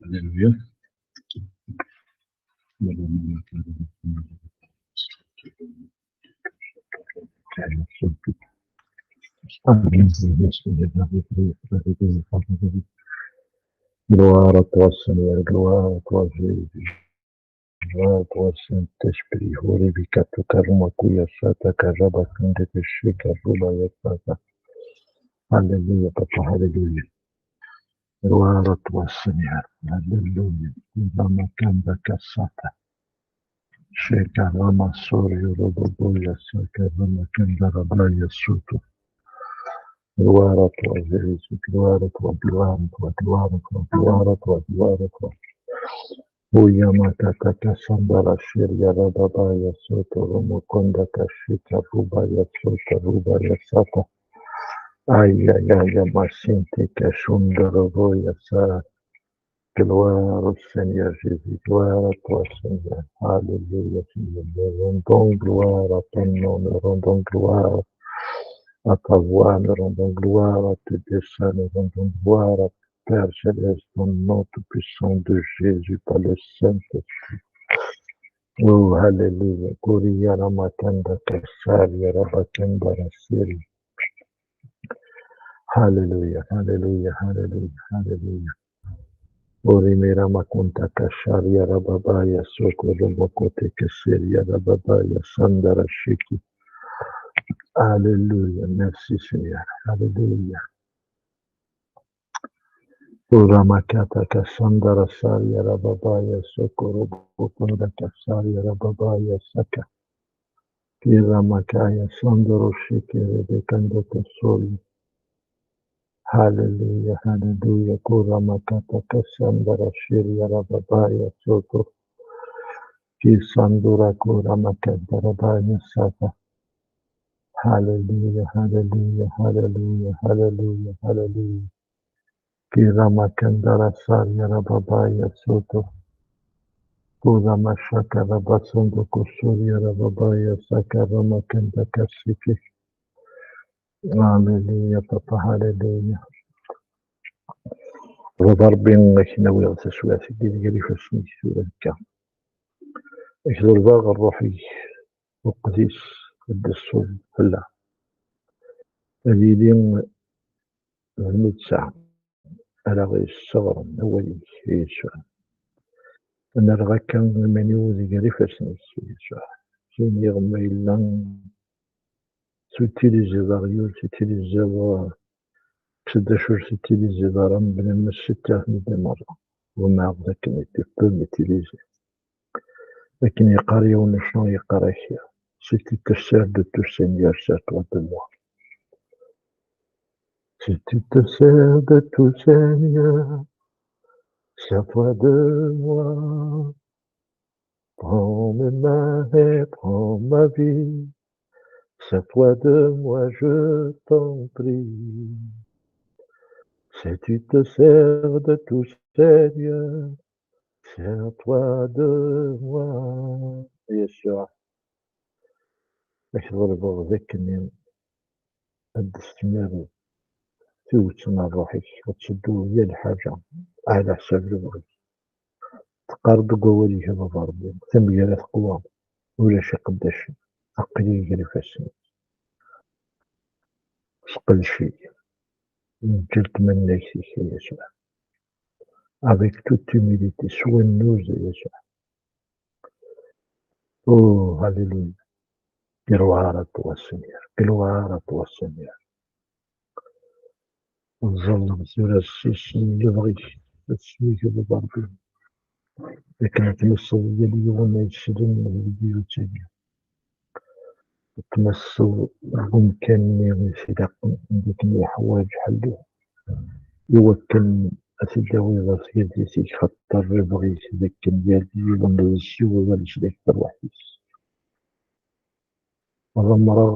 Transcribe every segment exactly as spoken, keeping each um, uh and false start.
Alléluia. Gloire à toi, Seigneur. Gloire à toi, Jésus. Gloire à toi, Saint-Esprit. Holy Bikatu Karuma Kuya Sata Karaba Kundete Shika Ruba Yasata. Alléluia, Papa. Alléluia. Gloire à toi, Seigneur. Alléluia. Ramakanda Kasata. Sheka Rama Sorio Roboboya Saka Ramakanda Rabaya Soto. Gloire à toi, Jésus. Gloire à toi, gloire à toi, gloire à toi, gloire à toi, gloire à toi. Uyamakataka Sandara Shiria Rababaya Soto Romokonda Kashika Rubaya Soto Rubaya Sata. Ayayaya Masinti Kashundara Roya Sa. Gloire au Seigneur Jésus, gloire à toi Seigneur. Alléluia Seigneur. Nous rendons gloire à ton nom, nous rendons gloire à ta voix, nous rendons gloire à tes desseins, nous rendons gloire à Père céleste, au nom tout-puissant de Jésus, par le Saint-Esprit. Oh, alléluia. Koria Ramakanda Kasari Rabakanda Rasiri. Alléluia, alléluia, alléluia, alléluia. Orimera Makunta Kasharia Rababaya Soko Robokote Keseria Rababaya Sandara Shiki. Alléluia, merci Seigneur. Alléluia. Uramakata Kasandara Saria Rababaya Soko Robokunda Kasaria Rababaya Saka. Kiramakaya Sandoro Shiki Rebekanda Kasori. Hallelujah, hallelujah. Kuramakata Kasandara Shiria Rababaya Soto. Kisandura Kuramakata Rabaya Sata. Hallelujah, hallelujah, hallelujah, hallelujah, hallelujah. Kiramakandara Saria Rababaya Soto. Kuramashaka Rabasondo Kusuria Rababaya Saka Ramakanda Kasiki. Hallelujah, Papa, hallelujah. Baba Ṛebbi, ad k-nawiɣ taswiɛt-agi gar ifassen-ik tura akka. Ad k-ḍelbeɣ ṛṛuḥ-ik uqdis ad d-iṣṣub fell-aɣ. Ad yili d netta ara ɣ-yesseɣren awal-ik, a Yasuɛ. Ad nerreɣ akka iman-iw di gar ifassen-ik, a Yasuɛ. Ttiniɣ ma yella s utilizi d aɣyul, s utilizi d, s d acu, s utilizi d aram, bnamma s sittiɣ-ten-id i merra. Ḍemɛeɣ d akken i d-iqqim utilizi. Akken yeqqar yiwen n ccan, yeqqar-ak: Si tu te sers de tout, Seigneur, sers-toi de moi. Si tu te sers de tout, Seigneur, sers-toi de moi. Prends mes mains et prends ma vie. Sers-toi de moi, je t'en prie. Si tu te sers de tout, Seigneur, sers-toi de moi. Yasuɛ, ad k-ḍelbeɣ d akken ad d-testimireḍ tiwet n ṛṛuḥ-ik, ad teddu yal ḥaǧa ɛla ḥsab lebɣi-k. Teqqareḍ deg wawal-ik, a Baba Ṛebbi, tamegra teqwa, ulac iqeddacen, aql-i gar ifassen-ik. Seqdec-iyi, mǧel tmannagt-ik, a Yasuɛ. Avec toute humilité, s wannuz, a Yasuɛ. Oh, hallelujah. Gloire à toi, Seigneur. Gloire à toi, Seigneur. Tẓalleḍ tura s, s lebɣi-k, ad tesmikeḍ Ṛebbi. Akken ad tmesseḍ yal yiwen ay yeslen deg yiwet-agi. Ad tmesseḍ deg umkan-nni i s-ilaqen, anda akken yeḥwaǧ ḥellu, iwakken ad t-id-tawiḍ ɣer tgertit-ik, xaṭer lebɣi-k d akken yal yiwen ad yessiweḍ ɣer leslak tarwiḥt-is. Ad amreɣ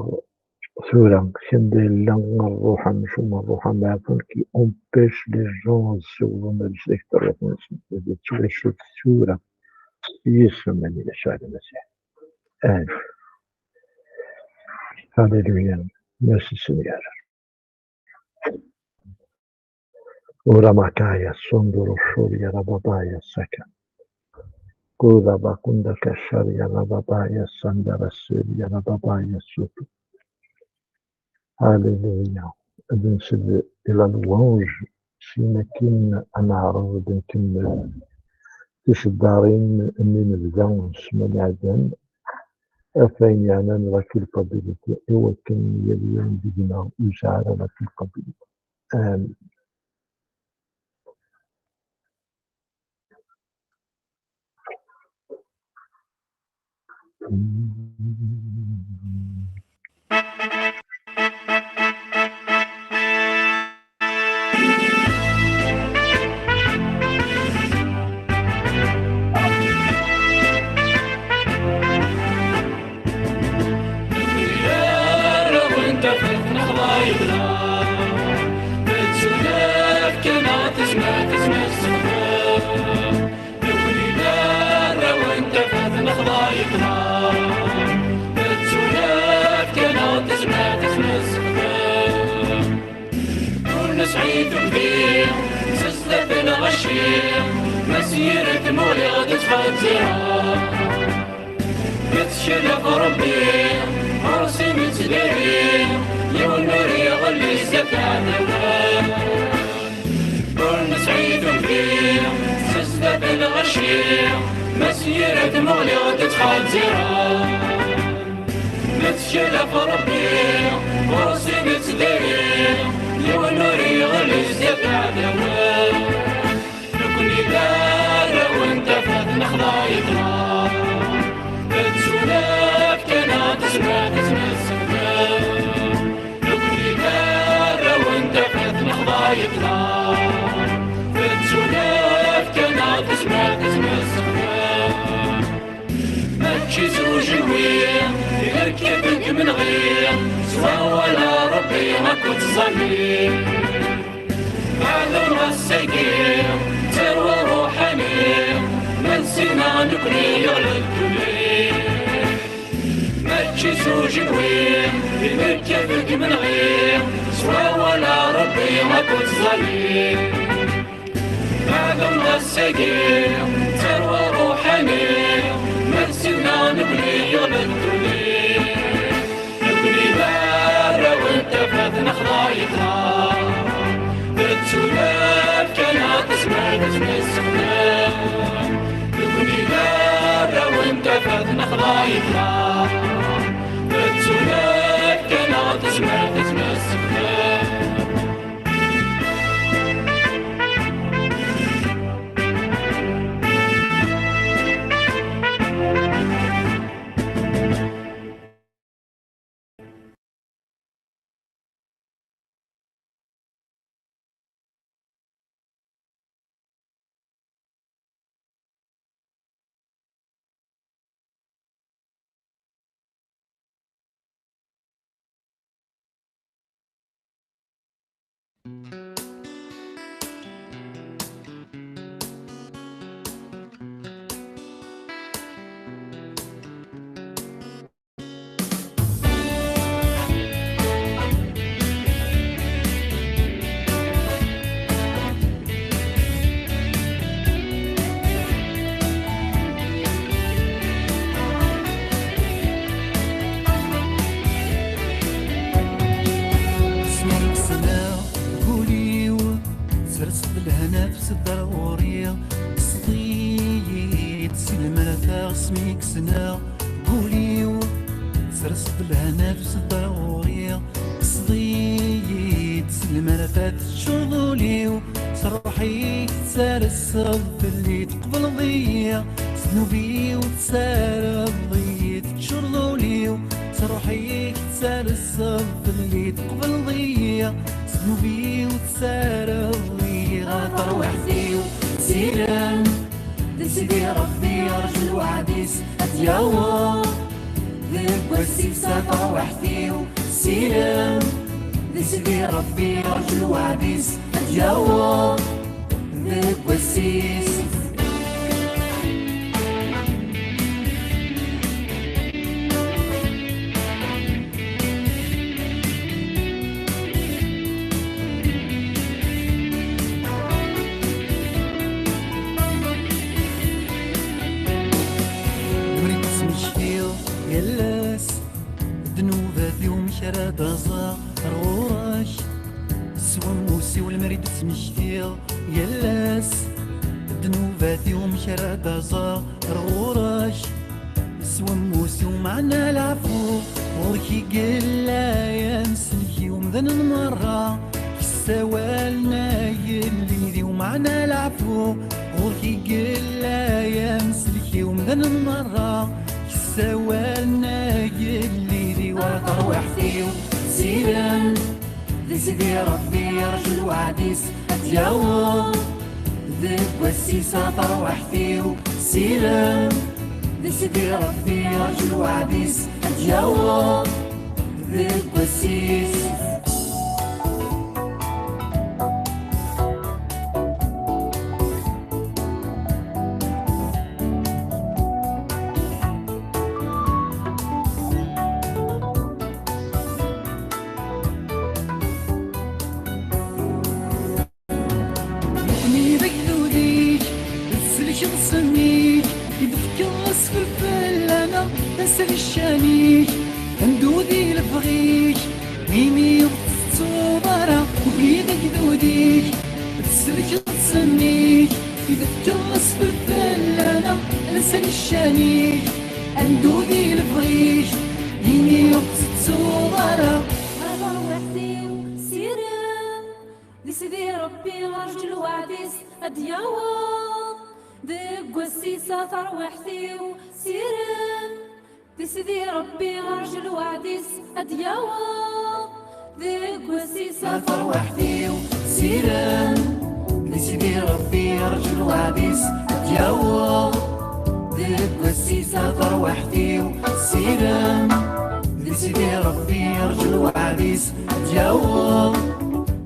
tura, kra anda yella ṛṛuḥ amcum, ṛṛuḥ ameɛfun, qui empêche les gens ad ssiwḍen ɣer leslak tarwiḥt-nsen, ad yettwaced tura s yisem n Yasuɛ Lmasiḥ. Amen. Hallelujah. Merci Seigneur. Ura makaya sunduru shuri yana babaya saka. Kuda bakunda kashari yana babaya sandara suri yana babaya sutu. Haleluya. Ad nsel ila louange, sin akin ad neɛreḍ ad nkemmel ticeddarin-nni n bda n ssmana iɛeddan, ɣef wayen yeɛnan la culpabilité, i wakken yal yiwen deg-neɣ ur yesɛi ara la culpabilité. Amin. Ur nesɛi tugdi, s zdat lɣaci, ma s yir tmuli ɣ-d-ttxezzir. Nettkel ɣef Rebbi, ɣur-s i nettdari, yiwen ur iɣelli zdat ɛdawen. Ur nesɛi tugdi, s zdat lɣaci, ma s yir tmuli ɣ-d-ttxezzir. Nettkel ɣef Rebbi, ɣur-s i nettdari, yiwen ur iɣelli zdat ɛdawen. Nekni d arraw n tafat nexḍa-yeḍ-neɣ, tettunefk-aneɣ tezmert ad tt-nessexdem. Nekni d arraw n tafat nexḍa-yeḍ-neɣ, tettunefk-aneɣ tezmert ad tt-nessexdem. Mačči s ujenwi i nerkeb deg imenɣi, s wawal n Rebbi akked tẓalli. Ɛdem ass-agi d tarwa ruḥani, ma nsineɣ nekni yeɣleb ddunit. Mačči s ujenwi i nerkeb deg imenɣi, s wawal n Rebbi akked tẓalli. Ɛdem ass-agi d tarwa ruḥani, ma nsineɣ nekni yeɣleb ddunit. Nekni d arraw n tafat nexḍa-yeḍ-neɣ, tettunefk-aneɣ tezmert ad tt-nessexdem. Nekni d arraw n tafat nexḍa-yeḍ-neɣ, tettunefk-aneɣ tezmert ad tt-nessexdem. Asmi i k-ssneɣ deg wul-iw, tserseḍ lehna tefsed ar ɣur-i, tekkseḍ-iyi-d si lmerta. Asmi i k-ssneɣ deg wul-iw, tserseḍ lehna tefsed ar ɣur-i, tekkseḍ-iyi-d si lmerta, teččureḍ ul-iw, s ṛṛuḥ-ik tettarseḍ fell-i, tqebleḍ-iyi, s ddnub-iw tessardeḍ-iyi, teččureḍ ul-iw, s ṛṛuḥ-ik tettarseḍ fell-i, tqebleḍ-iyi, s ddnub-iw tessardeḍ-iyi. A tarwiḥt-iw, sirem, d Sidi Ṛebbi, rǧu lweɛd-is ad d-yaweḍ. Deg wass-is a tarwiḥt-iw, sirem, d Sidi Ṛebbi, rǧu lweɛd-is ad d-yaweḍ. Deg wass-is. Ttmektiɣ yal ass ddnubat-iw, mkerad aẓar ɣur-k. S wammus-iw meɛna leɛfu, ɣur-k i yella yamsellek i umdan n merra. Kkes awal n agellid-iw meɛna leɛfu, ɣur-k i yella yamsellek i umdan n merra. Kkes awal n agellid-iw ar terwiḥt-iw, sirem. Di Sidi Ṛebbi rǧu lweɛd-is ad d-yaweḍ. Deg wass-is a tarwiḥt-iw, sirem. Di Sidi Ṛebbi rǧu lweɛd-is ad d-yaweḍ. Deg wass-is. Nekni d agdud-ik, d sellek d ṣṣem-ik, i d-tefkeḍ asfel fell-aneɣ, d asel ccan-ik. Andud i lebɣi-k, imi ur tettettuḍ ara. Nekni d agdud-ik, d sellek d ṣṣem-ik, i d-tefkeḍ asfel fell-aneɣ, d asel ccan-ik. Andud i lebɣi-k, imi ur tettettuḍ ara. A tarwiḥt-iw, sirem. Di Sidi Ṛebbi rǧu lweɛd-is ad d-yaweḍ. Deg wass-is a tarwiḥt-iw, sirem. Di Sidi Ṛebbi rǧu lweɛd-is ad d-yaweḍ. Deg wass-is a tarwiḥt-iw, sirem. Di Sidi Ṛebbi rǧu lweɛd-is ad d-yaweḍ. Deg wass-is a tarwiḥt-iw, sirem. Di Sidi Ṛebbi rǧu lweɛd-is ad d-yaweḍ.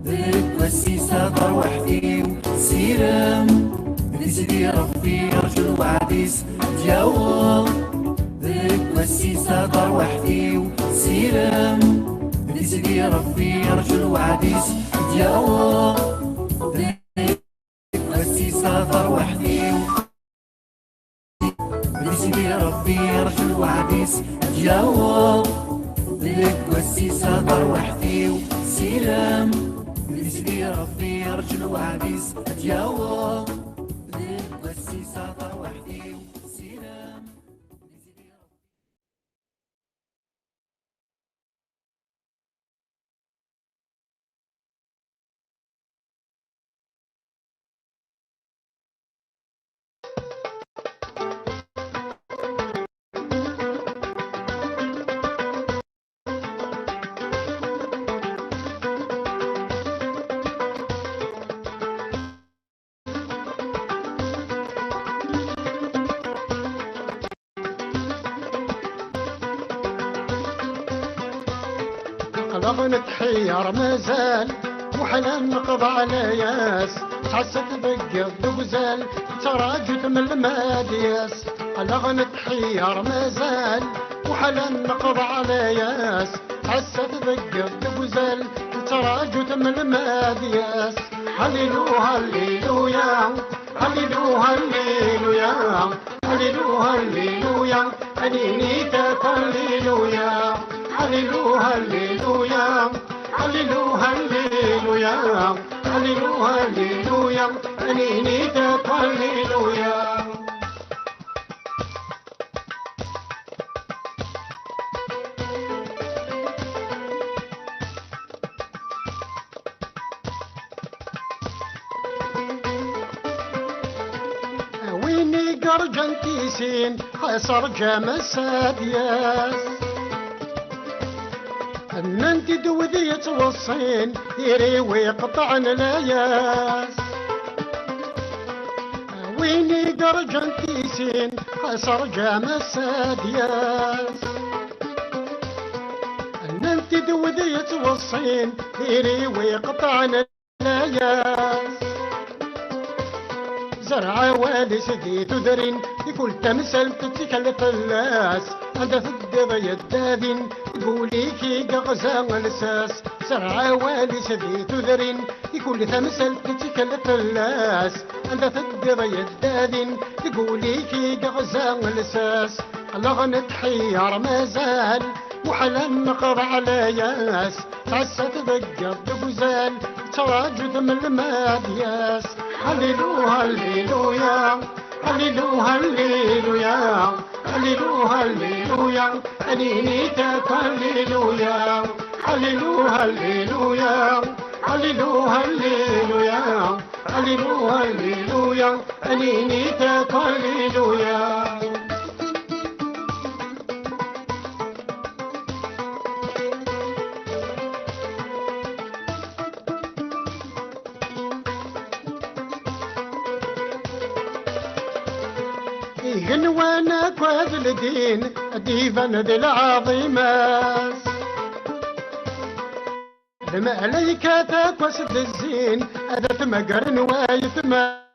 Deg wass-is a tarwiḥt-iw, sirem. Di Sidi Ṛebbi rǧu lweɛd-is ad d-yaweḍ. Deg wass-is a tarwiḥt-iw, sirem. Di Sidi Ṛebbi rǧu lweɛd-is ad d-yaweḍ. Deg wass-is a tarwiḥt-iw. Di Sidi Ṛebbi rǧu lweɛd-is ad d-yaweḍ. Deg wass-is a tarwiḥt-iw, sirem. Di Sidi Ṛebbi rǧu lweɛd-is ad d-yaweḍ. Deg wass-is a tarwiḥt-iw, sirem. Aql-aɣ netḥeyyeṛ mazal, muḥal ad neqḍeɛ layas. Ttɛassa tbeggeḍ deg uzal, ttraǧu tmelmad-yas. Aql-aɣ netḥeyyeṛ mazal, muḥal ad neqḍeɛ layas. Ttɛassa tbeggeḍ deg uzal, ttraǧu tmelmad-yas. Halilu, haliluya, halilu, haliluya. Halilu, haliluya, ad nini akk haliluya. Halilu, haliluya, halilu, haliluya. Halilu, haliluya, ad nini akk haliluya. A win i yerǧan tisin, xas rǧam ass ad d-yas. Nnan-t-id wid yettweṣṣin, tiriw iqeṭṭɛen layas. A win i yerǧan tisin, xas rǧam ass ad d-yas. Nnan-t-id wid yettweṣṣin, tiriw iqeṭṭɛen layas. Zerreɛ awal-is di tudrin, i kul tamsalt tettkel fell-as. Anda teddiḍ yedda din, deg wul-ik i yeɣza lsas. Zerreɛ awal-is di tudrin, i kul tamsalt tettkel fell-as. Anda teddiḍ yedda din, deg wul-ik i yeɣza lsas. Aql-aɣ netḥeyyeṛ mazal, muḥal ad neqḍeɛ layas. Ttɛassa tbeggeḍ deg uzal, Ttraǧu-t melmi ad yas. Hallilu, halliluya, hallilu, halliluya, hallilu, halliluya, ad nini-t akk halliluya. Hallilu, halliluya, hallilu, halliluya, hallilu, halliluya, ad nini-t akk halliluya. Igenwan akk ad ldin, ad d-iban di lɛaḍima-s. Lmalaykat akk as-d-zzin, ad t-magren waytma-s.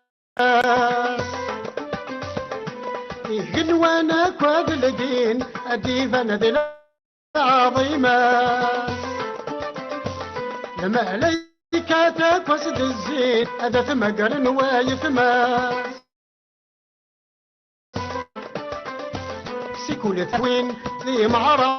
Igenwan akk ad ldin, ad d-iban di lɛaḍima-s. Lmalaykat akk as-d-zzin, ad t-magren waytma-s. Si kul twin d imeɛra,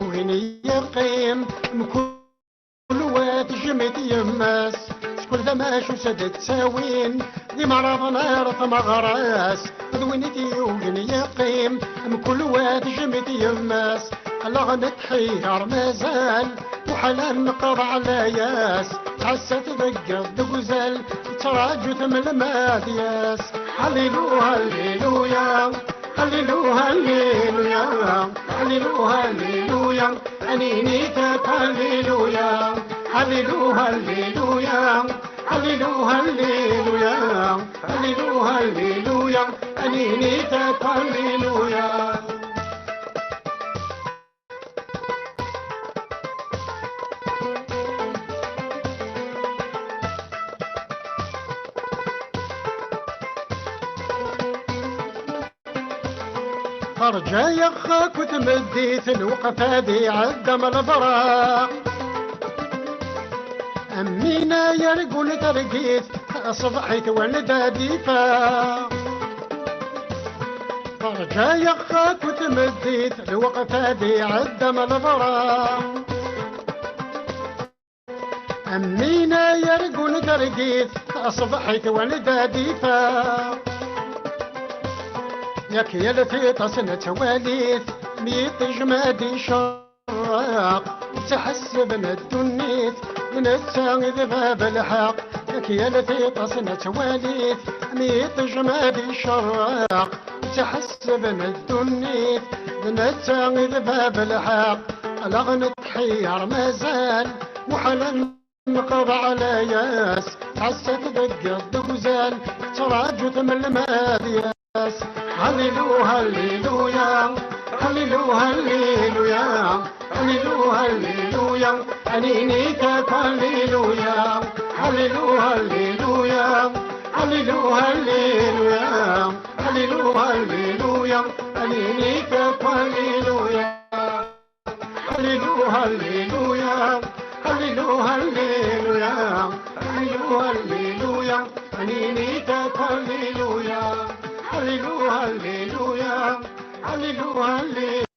ugin yeqqim, mkul wa tejjem-it yemma-s. S kul tama acu s ad ttawin, d imeɛraḍen ar tmeɣra-s. D win i t-yugin yeqqim, mkul wa tejjem-it yemma-s. Allaɣ netḥeyyeṛ mazal, muḥal ad neqḍeɛ layas. Ttɛassa tḍeggeḍ deg uzal, tettraǧu-t melmi ad yas. Hallilu, halliluya, hallilu, halliluya, hallilu, halliluya, ad nini-t akk halliluya. Hallilu, halliluya, hallilu, halliluya, hallilu, halliluya, ad nini-t akk halliluya. Terǧa-yaɣ akk tmeddit, lweqt ad iɛedda am lebraq. Am win ara yargun targit, taṣebḥit wanda ad ifaq. Terǧa-yaɣ akk tmeddit, lweqt ad iɛedda am lebraq. Am win ara yargun targit, taṣebḥit wanda ad ifaq. Yak yal tiṭ-as nettwali-t, mi iṭij-m ad icerreq, ur ttḥesseb n ddunit, d netta i d bab lḥeqq. Yak yal tiṭ-as nettwali-t, mi iṭij-m ad icerreq, ur ttḥesseb n ddunit, d netta i d bab lḥeqq. Qqleɣ netḥeyyeṛ mazal, muḥal ad neqḍeɛ layas. Ttɛassa tḍeggeḍ deg uzal, tettraǧu-t melmi ad yas. Hallilu, halliluya, hallilu, halliluya, hallilu, halliluya, ad nini-t akk halliluya. Hallilu, halliluya, hallilu, halliluya, hallilu, halliluya, ad nini-t akk halliluya. Hallilu, halliluya, hallilu, halliluya, hallilu, halliluya, ad nini-t akk halliluya. Hallilu, halliluya, hallilu, halliluya.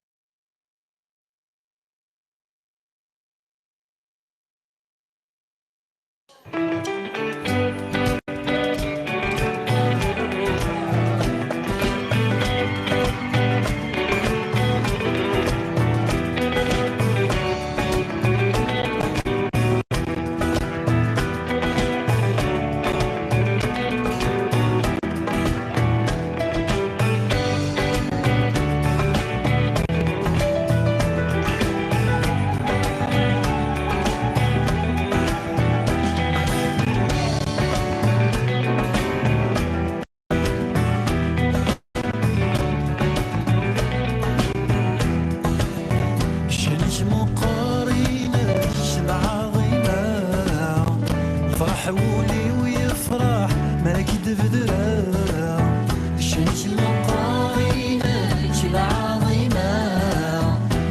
Ccan-ik meqqer, inek d lɛaḍima. Yefreḥ wul-iw, yefreḥ mi ara k-id-bedreɣ. Ccan-ik meqqer, inek d lɛaḍima.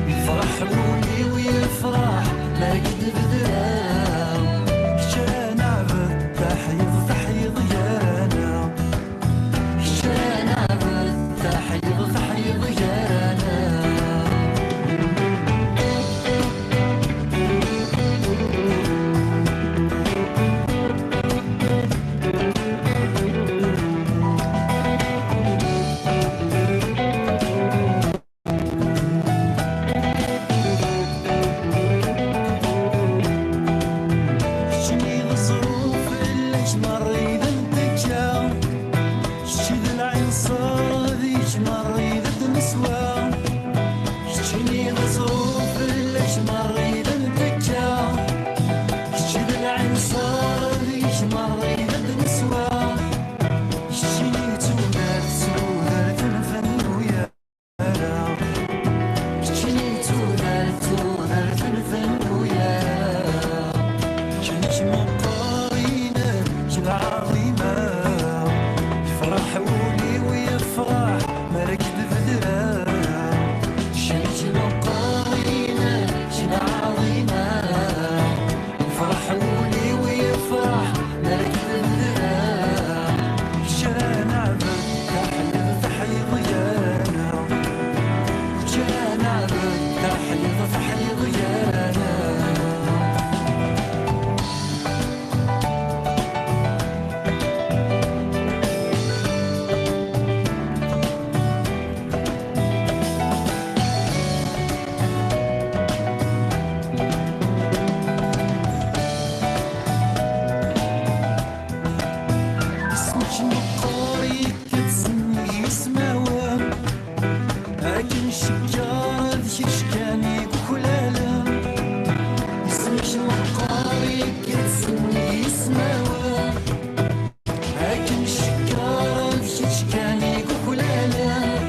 Yefreḥ wul-iw, yefreḥ mi ara k-id-bedreɣ. Kečč ara neɛbed, taḥyuḍ, taḥyuḍ gar-aneɣ. Kečč ara neɛbed, taḥyuḍ, taḥyuḍ gar-aneɣ. Merri d ntečča, kečč d lɛinṣer, d kečč merri d tneswa. Keččini d ẓruf, fell-ak merri d ntečča. Kečč d lɛinṣer, d kečč merri d tneswa. Keččini d tudert, tudert n fennu-ya. Keččini d tudert, tudert n fennu-ya. Kečč meqqar, kečč d lɛaḍima. Yefreḥ wul-iw, yefreḥ mi ara k-d-bedreɣ. Kečč meqqar, kečč d lɛaḍima. Yefreḥ wul-iw, yefreḥ mi ara k-d-bedreɣ. Kečč ara neɛbed, taḥyuḍ, taḥyuḍ gar-aneɣ. Kečč ara neɛbed, taḥyuḍ, taḥyuḍ gar-aneɣ. Isem-ik meqqer, yekka-d sennig yismawen. Akken cegger d kečč kan i yuklalen. Isem-ik meqqer, yekka-d sennig yismawen. Akken cegger d kečč kan i yuklalen.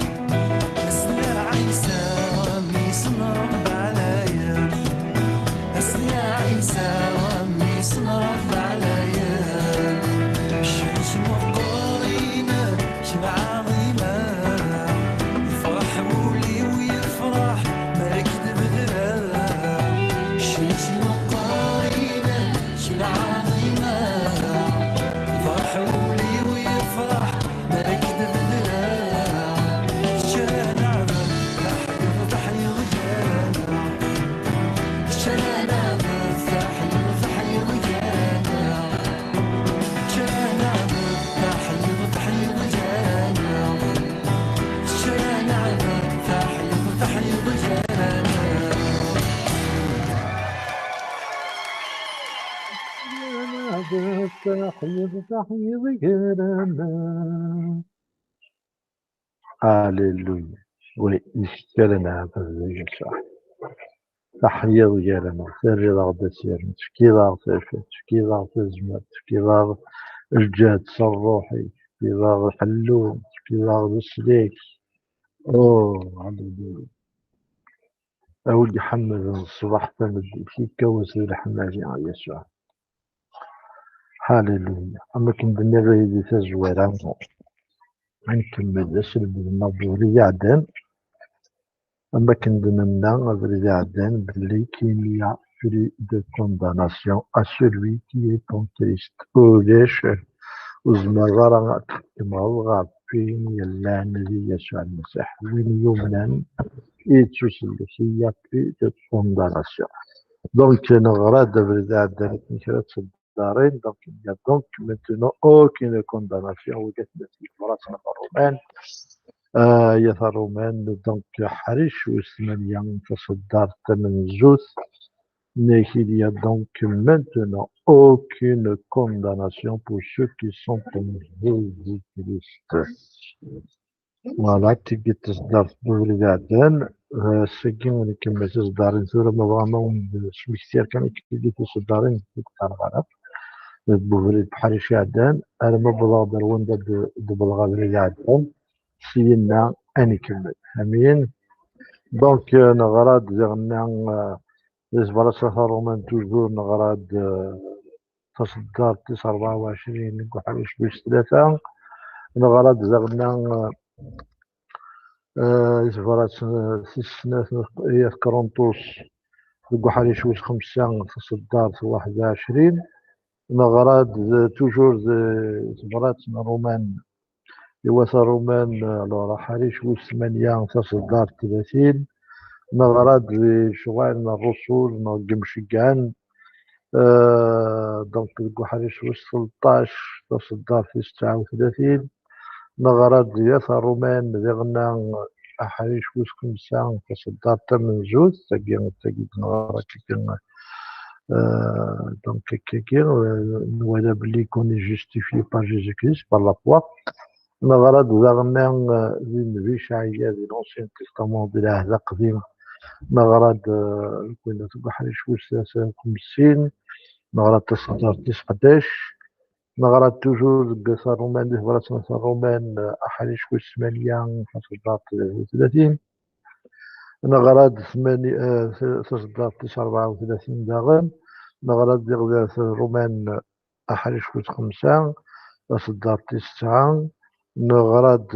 Asmi ara ɛiseɣ, mmi-s n Ṛebbi ɛlayen. Asmi ara ɛiseɣ, mmi-s n Ṛebbi ɛlayen. Kečč meqqer, kečč d lɛaḍima. Yefreḥ wul-iw, yefreḥ mi ara k-d-bedreɣ. Kečč meqqer, kečč d lɛaḍima. Yefreḥ wul-iw, yefreḥ mi ara k-d-bedreɣ. Kečč ara neɛbed, taḥyuḍ, taḥyuḍ gar-aneɣ. Kečč ara neɛbed, taḥyuḍ, taḥyuḍ gar-aneɣ. Kečč ara neɛbed, taḥyuḍ, taḥyuḍ gar-aneɣ. Kečč ara neɛbed, taḥyuḍ, taḥyuḍ gar-aneɣ. Kečč ara neɛbed, taḥyuḍ, taḥyuḍ gar-aneɣ. Alléluia. Oui, kečč ara neɛbed, a Yasuɛ. Taḥyuḍ gar-aneɣ, terriḍ-aɣ-d asirem, tefkiḍ-aɣ tafat, tefkiḍ-aɣ tazmert, tefkiḍ-aɣ lǧehd s ṛṛuḥ-ik, tefkiḍ-aɣ lḥellu, tefkiḍ-aɣ leslak. Oh, alléluia. A wi iḥemmden ṣṣbeḥ tameddit, yekkaw-as di leḥmadi, a Yasuɛ. Halleluya. Am akken d-nniɣ di tazwara, ad nkemmel aselmed-nneɣ n ubrid iɛeddan. Am akken d-nenna abrid iɛeddan, belli qu'il n'y a plus de condamnation à celui qui est en Christ. Ulac, ur tzemreḍ ara ad tḥekkmeḍ ɣef win yellan di Yasuɛ Lmasiḥ. Win yumnen, yettusellek, il n'y a plus de condamnation. Donc, neɣra-d abrid iɛeddan akken kra n tseddarin. Donc, il y a donc maintenant aucune condamnation. Wiggat n tebrat n Ṛuman, euh, yat Ṛuman, donc, ḥric wis tmanya, taṣeddart tamenzut, nnek, il y a donc maintenant aucune condamnation pour ceux qui sont en Jésus-Christ. Voilà, tigi d taṣeddart n ubrid iɛeddan. Eh, ass-agi ad nkemmel tiṣeddarin tura, ma bɣa ma wen-d-smektiɣ kan akkagi tiṣeddarin deg uqerɣaraf n ubrid ḥric iɛeddan, arma wwḍeɣ-d ar wanda d-, d-wwḍeɣ abrid iɛeddan, syenna ad nkemmel. Amin. Donc, eh, neɣra-d diɣenna, eh, di tebrat n Ṛuman toujours neɣra-d, eh, taṣeddart tis rebɛa u ɛecrin deg uḥric wis tlata. Neɣra-d daɣenna, eh, di tebrat, eh, tis snat n At Kṛunṭus deg uḥric wis xemsa, taṣeddart waḥed u ɛecrin. Neɣra-d, eh, toujours di tebrat n Ṛuman, i wat Ṛuman, eh, alors, aḥric wis tmanya, taṣeddart tlatin. Neɣra-d di Lecɣal n Ṛṛusul neɣ deg Imceggɛen, eh, donc deg uḥric wis tleṭṭac, taṣeddart tis tesɛa u tlatin. Neɣra-d di At Ṛuman diɣenna aḥric wis xemsa, taṣeddart tamenzut, tagi, tagi d-neɣra, tagi, Euh, donc, akkagi, euh, nwala belli qu'on est justifié par Jésus-Christ, par la foi. Neɣra-d daɣen, euh, di Nnbi Cɛaya, di l'Ancien Testament, di Lɛehd Aqdim. Neɣra-d, euh, deg winna deg uḥric wis tlata u xemsin. Neɣra-d taṣeddart tis ḥdac. Neɣra-d toujours deg At Ṛuman, di tebrat n At Ṛuman, euh, aḥric wis tmanya, taṣeddart tis tlatin. Neɣra-d tmani-, eh, taṣeddart tis rebɛa u tlatin daɣen. Neɣra-d diɣ di At Ṛuman aḥric wis xemsa, taṣeddart tis tesɛa. Neɣra-d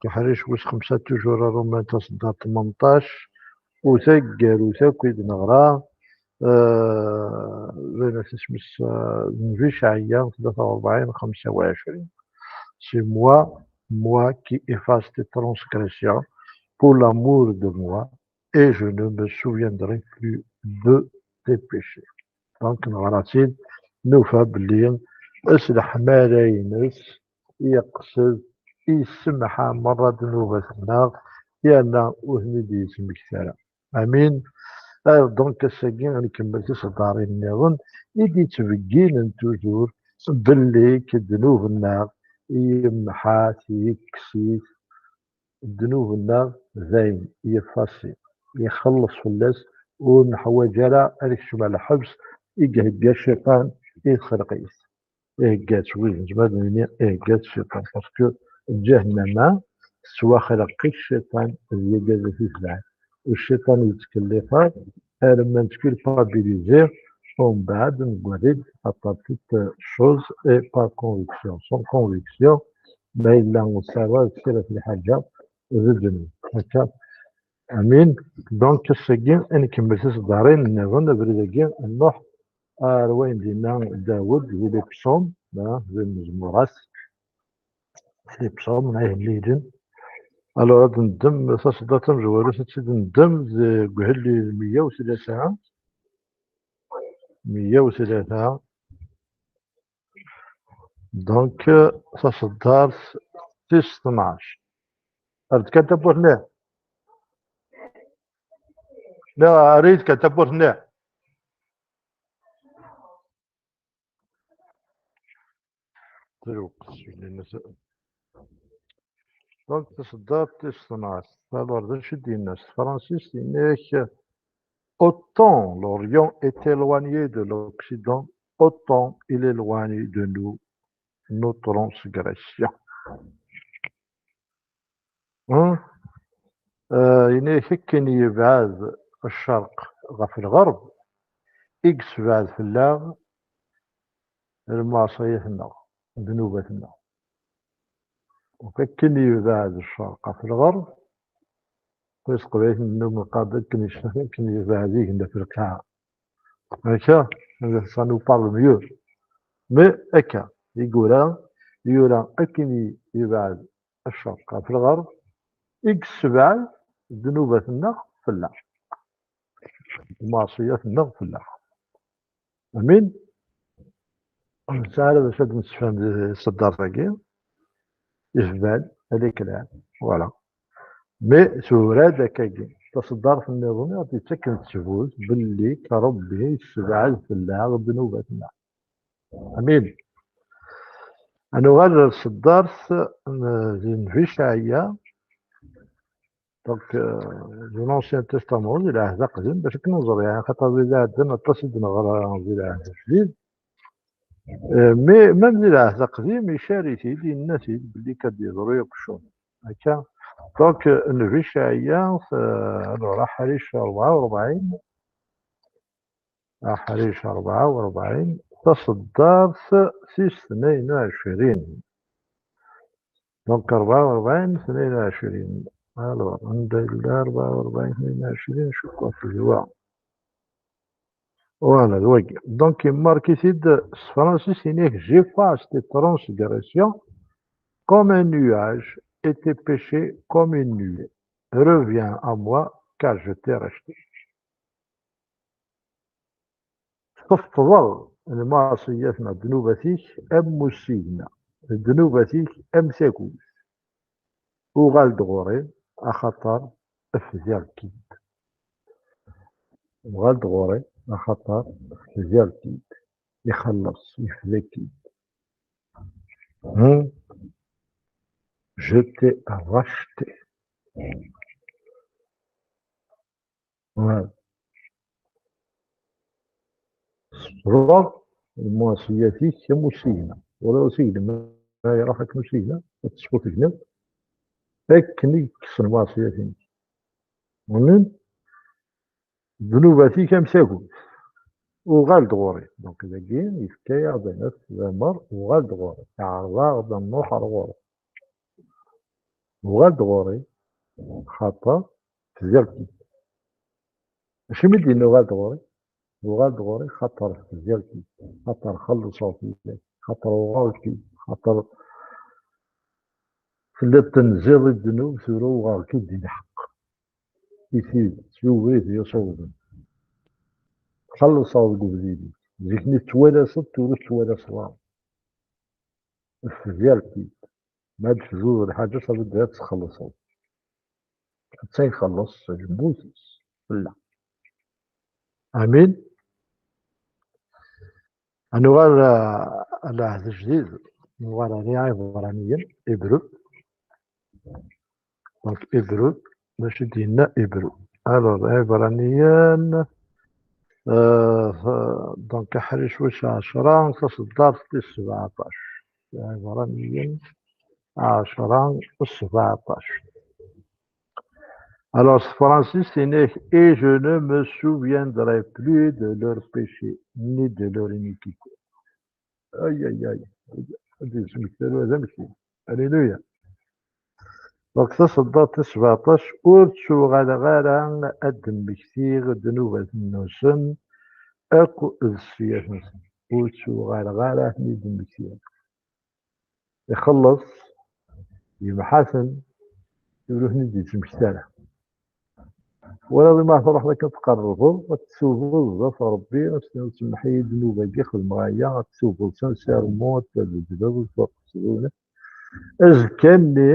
aḥric wis xemsa toujours At Ṛuman, taṣeddart tmenṭac. U taggarut akk i d-neɣra, eh, d ayen isem-is, eh, Nnbi Cɛaya, tlata u rebɛin, xemsa u ɛecrin. C'est moi, moi qui efface tes transgressions pour l'amour de moi, et je ne me souviendrai plus de tes péchés. Donc, neɣra-tt-id, nufa belli s leḥmala-ines i yeqsed, i yessemḥa merra ddnubat-nneɣ, yerna ur ten-id-yettmekti ara. Amin. Alors, donc, ass-agi ad nkemmel tiseddarin nniḍen i d-yettbegginen toujours belli ddnub-nneɣ yemḥa-t, yekkes-it, ddnub-nneɣ dayen yeffasi, ixelleṣ fell-as, ur neḥwaǧ ara ad nekcem ar lḥebs i ihegga cciṭan i txelqit. Ihegga-tt, wi nezmer ad nini ihegga-tt cciṭan, parce que ǧahennama tettwaxleq i cciṭan d yagad i t-itebɛen. U cciṭan yettkellix-aɣ arma nettculpabiliser, umbeɛd neggar-d à partir de choses et par conviction. Sans conviction, ma yella ur tesɛiḍ ara tessirat lḥaǧa, d ddnub. Akka. Amin. Donc, ass-agi ad nkemmel tiseddarin nniḍen, abrid-agi ad nruḥ ar wayen d-yenna Dawed di les psaumes, ah, di lemezmurat, di les psaumes, ah, ihellilen. Alors, ad neddem taseddarit tamezwarut, ad tt-id-neddem deg uhellil meyya u tlata. Meyya u tlata. Donc, euh, taseddart tis tnac. Err-d kan tawwurt-nni. Niɣ err-iyi-d kan tawwurt-nni. Lweqt. Donc, taseddart tis tnac. Alors, d acu i d-yenna s tefransist? Yenna-yak, autant l'Orient est éloigné de l'Occident, autant il est éloigné de nous nos transgressions. Hein? Euh, yenna-yak akken yebɛed ccerq ɣef lɣerb, i yessebɛed fell-aɣ lmeɛṣiyat-nneɣ, ddnubat-nneɣ. Donc, akken yebɛed ccerq ɣef lɣerb, s teqbaylit nennum nqad akken yecna, akken yebɛed igenni ɣef lqaɛa. Akka, ça nous parle mieux. Mais akka, i yura, yura akken i yebɛed ccerq ɣef lɣerb, i yessebɛed ddnubat-nneɣ fell-aɣ. Lmeɛṣiyat-nneɣ fell-aɣ. Amin. Ur nesɛi ara d acu ad d-nessefhem di tseddart-agi. Yezbal, ad iklan. Voilà. Mais tura-d akkagi. Taseddart nniḍen i ɣ-d-yettaken ttbut belli Ṛebbi yessebɛed fell-aɣ ddnubat-nneɣ. Amin. Ad nuɣal ɣer tseddart n, di Nnbi Cɛaya. Donc, euh, di l'Ancien Testament, di Lɛehd Aqdim, bac akken ur neẓri, yani, xaṭer wid iɛeddan aṭas i d-neɣra di Lɛehd Ajdid. Euh, mais même di Lɛehd Aqdim, icar-it-id, yenna-t-id belli kad yeḍru yakk ccan. Akka. Donc, euh, Nnbi Cɛaya, euh, alors, aḥric rebɛa u rebɛin, aḥric rebɛa u rebɛin, taseddart tis tnayen u ɛecrin. Donc, rebɛa u rebɛin, tnayen u ɛecrin. Alors, anda yella rebɛa u rebɛin, tnayen u ɛecrin, cukkeɣ tezwa. Voilà, d wagi. Donc, yemmark-it-id s tefransist, yenna-ak, j'efface tes transgressions comme un nuage et tes péchés comme une nuée. Reviens à moi, car je t'ai racheté. Tefṭeḍ lmeɛṣiyat neɣ ddnubat-ik am usigna, ddnubat-ik am tagut. Uɣal-d ɣur-i, axaṭer fdiɣ-k-id. Uɣal-d ɣur-i, Axaṭer tger-t-id, ixelleṣ, yefda-k-id. Hmm? Je t'ai racheté. Voilà. Ṣebreɣ lmuɛṣiyat-ik am usigna. Wala usigna, ma iruḥ akken usigna, ad tesfu tegniḍ, akken i yekkes lmuɛṣiyat-inek. Ḍnubat-ik am tagut. Uɣal-d ɣur-i. Donc, dagi, yefka-yaɣ-d anas d amer, uɣal-d ɣur-i. Iɛreḍ-aɣ-d ad nruḥ ar ɣur-i. Uɣal-d ɣur-i, xaṭer tziɣ-k-id. Acimi d-yenna uɣal-d ɣur-i? Uɣal-d ɣur-i, xaṭer tziɣ-k-id. Xaṭer xellṣeɣ fell-ak. Xaṭer uɣeɣ-k-id. Xaṭer telliḍ tenziḍ i ddnub, tura uɣeɣ-k-id di lḥeqq. I tidet, i ubrid i iṣewben. Txellṣeḍ deg ubrid-ik. Zik-nni tettwalaseḍ, tura ur tettwalaseḍ ara. Tziɣ-k-id. Ma d-tzuḍ lḥaǧa, ad txellṣeḍ. Atta ixelleṣ lmut-is fell-aɣ. Amin. Ad nuɣal, ah, ar lɛehd ajdid, nuɣal ar Iɛibraniyen, Ibru. Donc, Ibru, d acu i d-yenna Ibru? Alors, Iɛibraniyen, euh, donc, aḥric wis ɛecṛa, taṣeddart tis sebɛeṭṭac. Iɛibraniyen ɛecṛa, sebɛeṭṭac. Alors, s tefransist, yenna-ak, et je ne me souviendrai plus de leur péché, ni de leur iniquité. Ay, ay, ay. Ad d-yesmekti d amekti. Alléluia. Donc, taṣeddart tis sebɛeṭṭac, ur ttuɣaleɣ ara ad d-mmektiɣ ddnubat-nsen akk d ssiyat-nsen. Ur ttuɣaleɣ ara ad ten-id-mmektiɣ. Ixelleṣ, yemḥa-ten, ur ten-id-yettmekti ara. Walaḍ ma truḥeḍ akken tqerrbeḍ, ad ttubeḍ zdat Ṛebbi, ad s-tiniḍ, semmeḥ-iyi ddnub-agi, xedmeɣ aya, ad ttubeḍ sincèrement, ad tbeddleḍ, ad tqesdeḍ. Azekka-nni,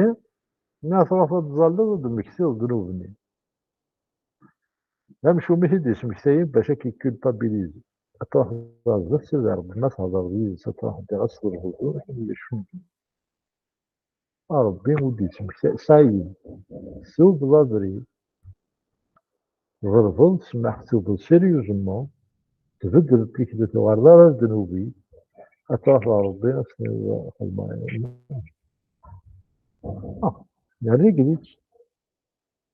ma truḥeḍ ad tẓalleḍ, ad d-temmektiḍ ddnub-nni. D amcum i t-id-yesmektayen bac ad k-yekkulpabilizi. Ad truḥeḍ ɣer zdat Sidi Ṛebbi, ma thedreḍ yid-s, ad truḥeḍ ɣas d lehdur, akken ad yecfu. A Ṛebbi ur d-yesmekta, ça y est, ttubeḍ abrid, tḍelbeḍ ssmaḥ, ttubeḍ sérieusement, tbeddel tikli, tuɣaleḍ ara d ddnub-ik, ad truḥeḍ ɣer Ṛebbi, ad s-tiniḍ, xedmeɣ aya. Ah, yerra-k-id.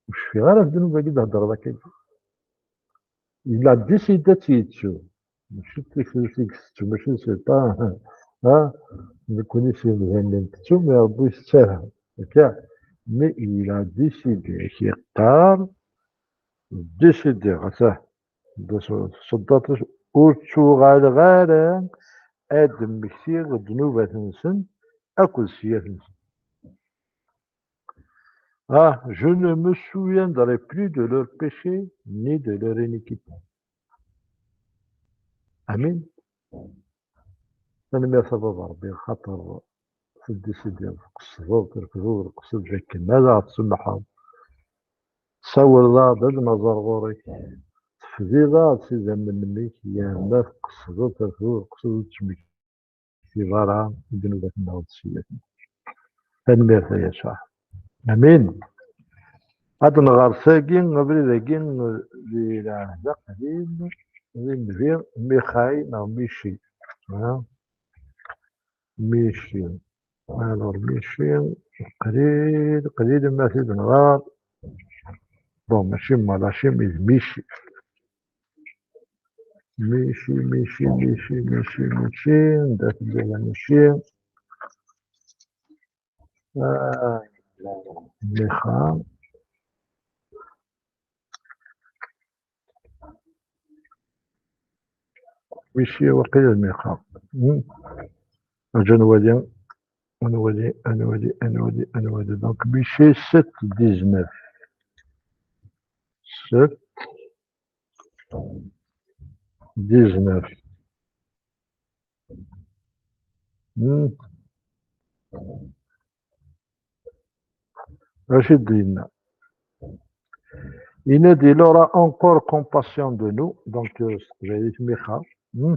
Ur cfiɣ ara ɣef ddnub-agi d-theddreḍ akka. Il a décidé ad tt-yettu. Mačči d tiklut i yettettu, mačči d c'est pas, ha, nekkni s yimdanen i ntettu, mais Ṛebbi ur itett ara. Akka, mais il a décidé, ak-yeqqar, décidé, ata, tṣeddaṭ-is, ur ttuɣaleɣ ara ad d-mmektiɣ ddnubat-nsen akked ssiyat-nsen. Ah, je ne me souviendrai plus de leur péché ni de leur iniquité. Amin. Tanemmirt a Baba Ṛebbi, xaṭer tedisidiḍ, tqesdeḍ, trefdeḍ lqesd akken ad aɣ-tsemḥeḍ. Tsawleḍ-aɣ-d ad naẓer ɣur-k. Tefdiḍ-aɣ-d s idammen-nnek, yerna tqesdeḍ, trefdeḍ lqesd ur d-temmektiḍ ara i ddnubat-nneɣ d ssiyat-nneɣ. Tanemmirt a Yasuɛ. Amin. Ad nɣer tagi, abrid-agi di Lɛehd Aqdim, di Nnbi Mixay neɣ Mici. Ha? Mici. Alors, Mici, qlil, qlil ma t-id-nɣer. Bon, mačči Malachi, mais d Mici. Mici, Mici, Mici, Mici, Mici, anda tella Mici? Ah, Mixa. Mici, waqila d Mixa. Hmm. Aǧa nwali, nwali, nwali, nwali, nwali. Donc, Mici sept dix-neuf. Sept dix-neuf. Hmm. Acu i d-yenna? Yenna-d, il aura encore compassion de nous. Donc, euh, s teqbaylit, mixa. Hmm.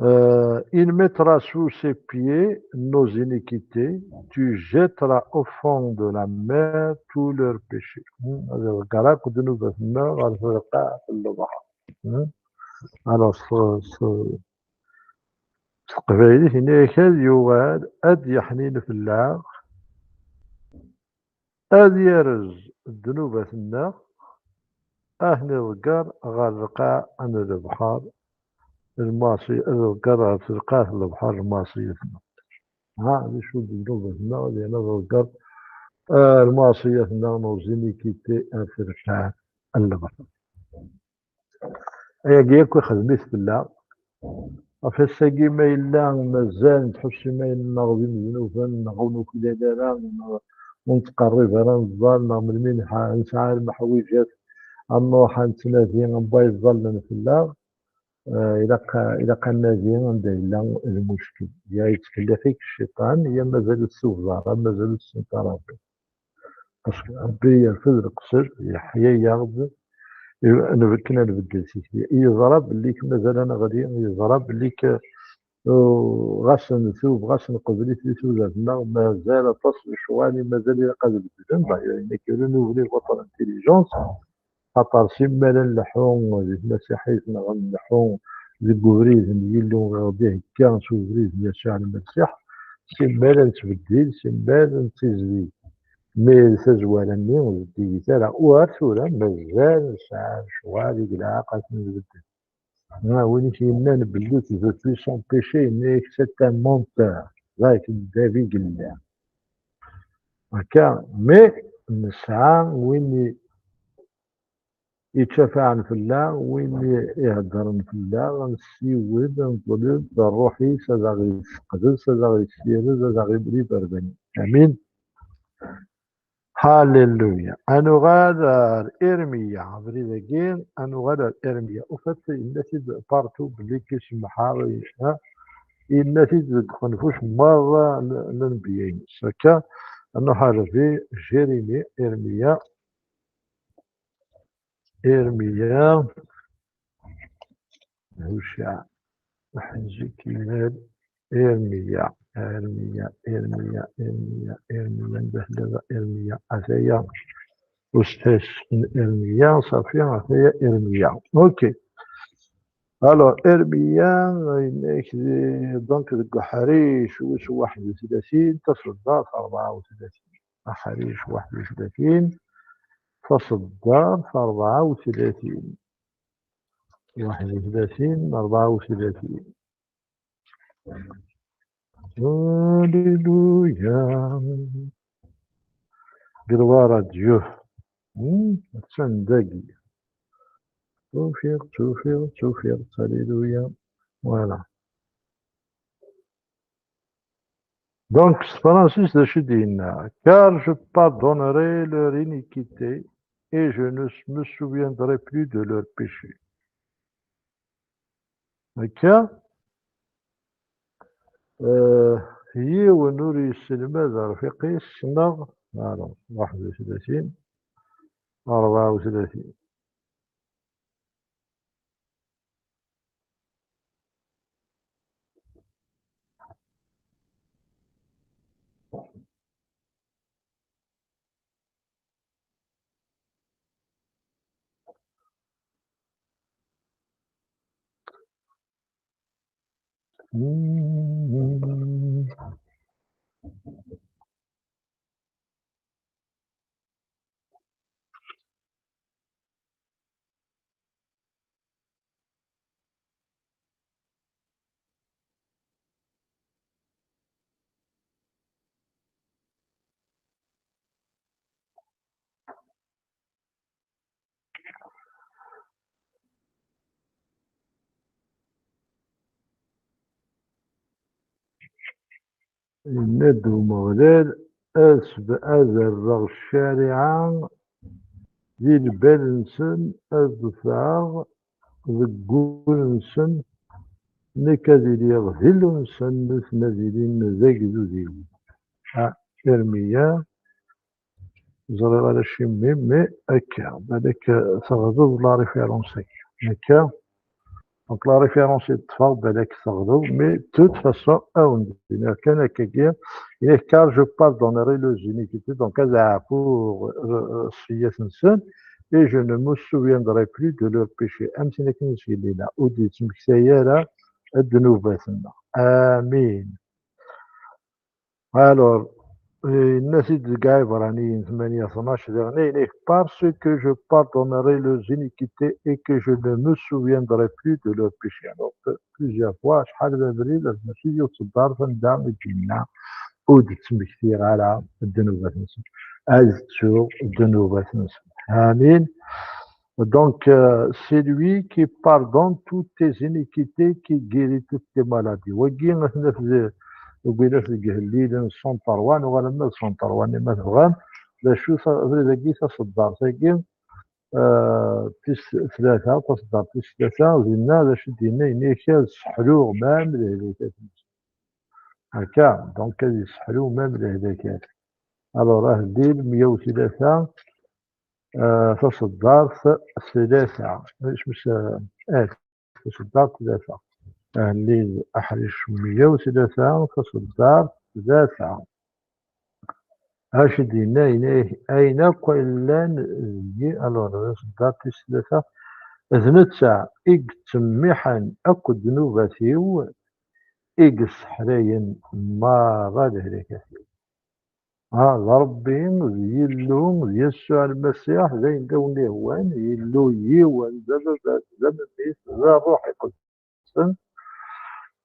Euh, il mettra sous ses pieds nos iniquités, tu jetteras au fond de la mer tous leurs péchés. Hmm. Ad iḍegger akk ddnubat-nneɣ ɣer telqaɛt n lebḥer. Hmm. Alors, s, s, s teqbaylit, yenna-yak ad yuɣal, ad d-yeḥnin fell-aɣ, ad yerz ddnubat-nneɣ, ad ten-iḍegger ɣer lqaɛ n lebḥer, lmaṣi-, ad iḍegger ɣer telqaɛt n lebḥer lmaṣiyat-nneɣ. Ha, d acu d ddnubat-nneɣ, ad yerna ad iḍegger, eh, lmaṣiyat-nneɣ, nos iniquités, ar telqaɛt n lebḥer. Ayagi akk ixdem-it fell-aɣ. Ɣef ass-agi ma yella mazal nettḥussu iman-nneɣ d imednuben, neɣ ur nuklal ara, neɣ ur nettqerrib ara neẓẓal, neɣ melmi nḥa-, nesɛa lmeḥwiǧat, ad nruḥ ad nettnadi anwa yeẓẓallen fell-aɣ, eh, ilaq, ilaq ad nadi anda yella lmuckel. Ya yettkellax-ik cciṭan, ya mazal ur ttubeḍ ara, mazal ur tessneḍ ara Ṛebbi. Parce que Ṛebbi yerfed leqsed, yeḥya-yaɣ-d, i-, nbekken ad nbeddel tikli. Yeẓra belli k-, mazal ad neɣli, yeẓra belli k-, uh, ɣas ntub, ɣas nqebl-it di tudert-nneɣ, mazal aṭas n lecɣal i mazal ilaq ad beddlen. D'ailleurs, il n'est que renouvelé votre intelligence. Axaṭer simmal ad nleḥḥu di tmasiḥit neɣ ad nleḥḥu deg ubrid n Yillu i ɣ-d-ihegga s ubrid n Yasuɛ Lmasiḥ, simmal ad nettbeddil, simmal ad nettizdeg. Mi d tazwara-nni ur zeddiget ara. U ar tura mazal nesɛa lecɣal i ilaq ad t-nbeddel. Ah, win i k-yennan belli tu veux plus sans péché, yenna-yak c'est un menteur. Like, d abigella. Akka, mais nesɛa win i yettcafaɛen fell-aɣ, win i iheddren fell-aɣ, nessiwed, neḍleb Ṛṛuḥ-is ad aɣ-yesseqdes, ad aɣ-yessired, ad aɣ-imel iberdan. Amin. Halleluya. Ad nuɣal ar Irmiya, abrid-agi, ad nuɣal ar Irmiya. Ufat, yenna-t-id partout belli k-isemmeḥ, ha? Yenna-t-id deg uxenfuc merra n, n lenbiya-ines. Akka, ad nruḥ ar Rebbi, Jérémie, Irmiya, Irmiya, Hucaɛ, Ḥezkiel, Irmiya, Irmiya, Irmiya, Irmiya, Irmiya, anda tella Irmiya? Ataya ustas n Irmiya, ṣafi, ataya Irmiya. Ok. Alors, Irmiya, yenna-k di, donc, deg uḥric wis waḥed u tlatin, taṣeddart rebɛa u tlatin. Aḥric waḥed u tlatin, taṣeddart rebɛa u tlatin. Waḥed u tlatin, rebɛa u tlatin. Alléluia. Gloire à Dieu. Hmm, attan dagi. Tufiɣ, tufiɣ, tufiɣ, alléluia. Voilà. Donc, s tefransist, d acu i d-yenna? Car je pardonnerai leur iniquité et je ne me souviendrai plus de leur péché. Akka, euh, yiwen ur yesselmad arfiq-is, neɣ, alors, waḥed u tlatin, rebɛa u tlatin. Yenna-d Umeɣlal, ad sb-, ad rreɣ ccariɛa di lbal-nsen, ad d-teffeɣ deg wul-nsen, nekk ad iliɣ d Illu-nsen, nutni ad ilin d agdud-iw. Ha, Irmiya, Ẓriɣ ara acimi, mais akka, balak teɣdeḍ la référence-agi. Akka. Donc la référence i ṭṭfeɣ, balak teɣdeḍ, mais de toute façon, ad wen-d-iniɣ kan akkagi, car je pardonnerai leurs iniquités, donc ad ɛfuɣ, euh, sseyyiat-nsen, et je ne me souviendrai plus de leurs péchés. Am tin akken i s-yelli la, ur d-yettmektay ara ddnubat-nneɣ. Amin. Alors, yenna-t-id deg Iɛebṛaniyen tmanya tnac diɣen, yenna-k, parce que je pardonnerai leurs iniquités et que je ne me souviendrai plus de leurs péchés. Alors, plusieurs fois, acḥal d abrid, mačči yiwet tṣeddart anda i d-yenna ur d-ttmektiɣ ara ddnubat-nsen. Ad ttuɣ ddnubat-nsen. Amin. Donc, euh, c'est lui qui pardonne toutes tes iniquités, qui guérit toutes tes maladies. Wagi, ad t-naf d-, wagi d-, deg ihellilen cent trois, nuɣal arma d cent trois-nni ma tebɣam. D acu ta-, abrid-agi, taṣeddart-agi, euh, tis tlata, taṣeddart tis tlata, dinna d acu d-yenna, yenna-k ad sseḥluɣ mam d lehlakat-nsen. Akka, donc ad yesseḥlu mam d lehlakat. Alors, ahellil meyya u tlata, euh, taṣeddart tlata. Isem-is, euh, eh, taṣeddart tlata. Ahellil aḥric meyya u tlata, taṣeddart tlata. Acu d-yenna, yenna, ayen akk ay llan deg-i, alors, taṣeddart tis tlata, d netta i yettsemmiḥen akk ddnubat-iw, i yesseḥrayen merra lehlakat-iw. Ah, d Ṛebbi, d Yillu, d Yasuɛ Lmasiḥ, d ayen d awen-ihwan, Yillu yiwen, d Ababat, d Amemit, d Ṛṛuḥ Iqedsen,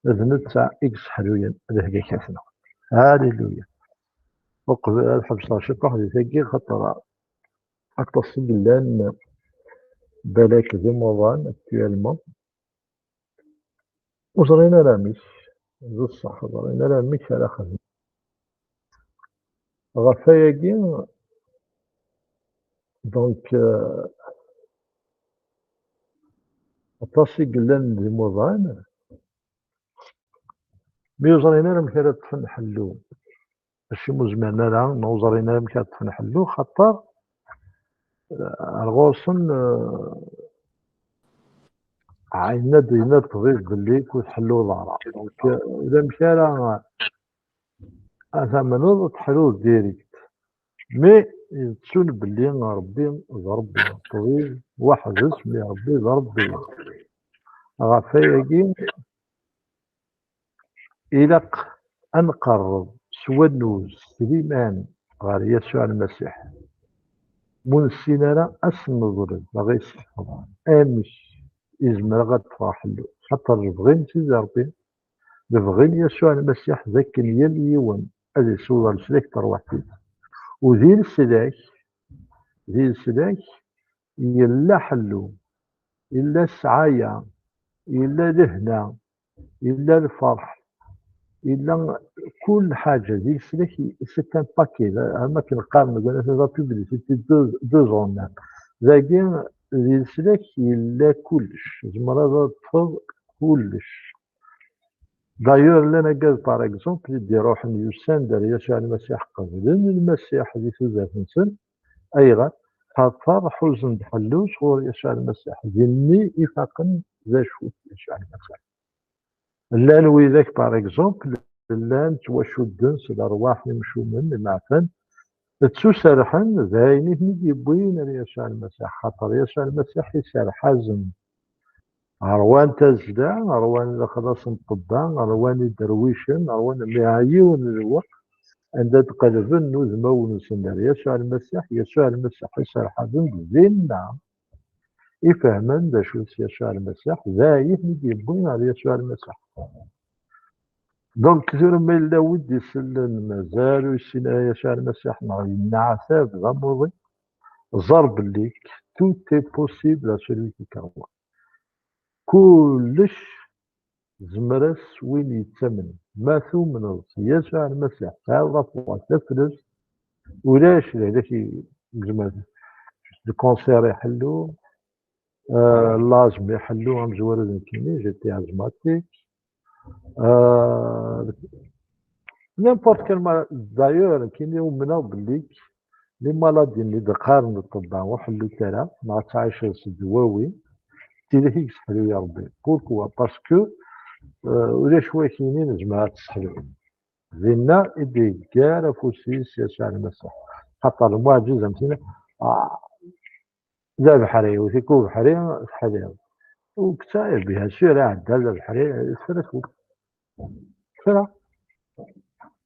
d netta i yesseḥluyen lehlakat-nneɣ. Alléluia. Uqbel ad ḥebseɣ ciṭuḥ di tagi, xaṭer aṭas i yellan balak d imuḍan actuellement. Ur ẓrin ara amek, d ṣṣeḥ, ur ẓrin ara amek ara xedmen. Ɣef wayagi, donc, euh, aṭas i yellan d imuḍan, mi ur ẓrin ara amek ara ṭṭfen ḥellu. Acimi ur zmiren ara, neɣ ur ẓrin ara amek ara ṭṭfen ḥellu, xaṭer, euh, ar ɣur-sen, euh, yenna-d, yenna-d ṭṭbib belli ur tḥelluḍ ara. Donc, euh, ulamek ara ad tamneḍ, teḥluḍ direct. Mais yettun belli Ṛebbi d Ṛebbi, ṭṭbib weḥd-s, mais Ṛebbi d Ṛebbi. Ɣef wayagi, ilaq ad nqerreb s wannuz, s liman ɣer Yasuɛ Lmasiḥ. Ma ur nessin ara ad s-neḍleb, ad ɣ-yessefḍen. Amek i zemreɣ ad ṭṭfeɣ ḥellu? Xaṭer lebɣi n Sidi Ṛebbi, lebɣi n Yasuɛ Lmasiḥ d akken yal yiwen ad issiweḍ ɣer leslak n terwiḥt-is. U di leslak, di leslak, yella ḥellu, yella ssɛaya, yella lehna, yella lferḥ, yella kul ḥaǧa. Di leslak, c'est un paquet, am akken qqaren deg wanafag, la publicité, deux, deux en un. Dagi, di leslak yella kullec, tzemreḍ ad teṭṭfeḍ kullec. D'ailleurs, llan agad, par exemple, i d-iruḥen yusan-d ar Yasuɛ Lmasiḥ, qeblen Lmasiḥ di tudert-nsen. Ayɣer? Xaṭer ḥuzen-d ḥellu sɣur Yasuɛ Lmasiḥ. Dinni i faqen d acu-t Yasuɛ Lmasiḥ. Llan widak, par exemple, llan ttwacudden s lerwaḥ imcumen, imeɛfan, ttuserḥen d ayen i ten-id-yewwin ar Yasuɛ Lmasiḥ, xaṭer Yasuɛ Lmasiḥ iserḥ-asen. Ṛwan tazzla, ṛwan lexlaṣ n ṭṭebba, ṛwan iderwicen, ṛwan, mi ɛyiwen lweqt, anda d-qelben udmawen-nsen ar Yasuɛ Lmasiḥ, Yasuɛ Lmasiḥ iserḥ-asen-d dinna. I fehmen d acu-t Yasuɛ Lmasiḥ, d ayen i d-yewwin ɣer Yasuɛ Lmasiḥ. Donc, tura ma yella wi d-isellen mazal ur yessin ara Yasuɛ Lmasiḥ neɣ yenneɛtab d amuḍin, ẓer belli tout est possible à celui qui croit. Kullec zemr-as win yettamnen. Ma tumneḍ s Yasuɛ Lmasiḥ, tesɛiḍ la foi, taflest, ulac lehlak i, i izemren. Lkanṣir iḥellu, euh, l'asthme iḥellu, amezwaru d nekkini, j'étais asthmatique. Euh, n'importe quel mal, d'ailleurs, nekkini umneɣ belli les maladies-nni d-qqaren ṭṭebba ur ḥellut ara, neɣ ad tɛiceḍ s ddwawi, d tidak i yesseḥluy Ṛebbi. Pourquoi? Parce que, euh, ulac wakken i nezmer ad tesseḥluy. Dinna i d-yeggar afus-is Yasuɛ Lmasiḥ. Xaṭer lmuɛǧiza am tin, ah, d abeḥri, iwet-ik ubeḥri, teḥliḍ. U kečč, bien sûr, iɛedda d abeḥri, tefra-t. Tefra.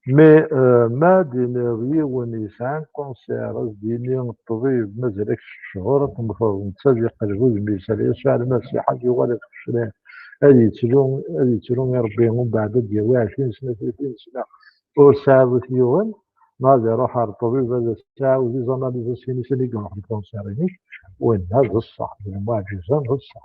Mais, euh, ma d-tiniḍ yiwen yesɛan cancer, ad s-d-yini ṭṭbib, mazal-ak ccehur ad temmteḍ, netta ad yeqleb udem-is ar Yasuɛ Lmasiḥ, ad yuɣal ad kecren, ad yettru, ad yettru i Ṛebbi, umbeɛd ad d-yawi ɛecrin sna, tlatin sna, ur tesɛiḍ i t-yuɣen, neɣ ad iruḥ ɣer ṭṭbib ad as-iɛawed les analyses-nni i s-iruḥen cancer-inek, winna d ṣṣeḥ, d lmuɛǧiza, d ṣṣeḥ.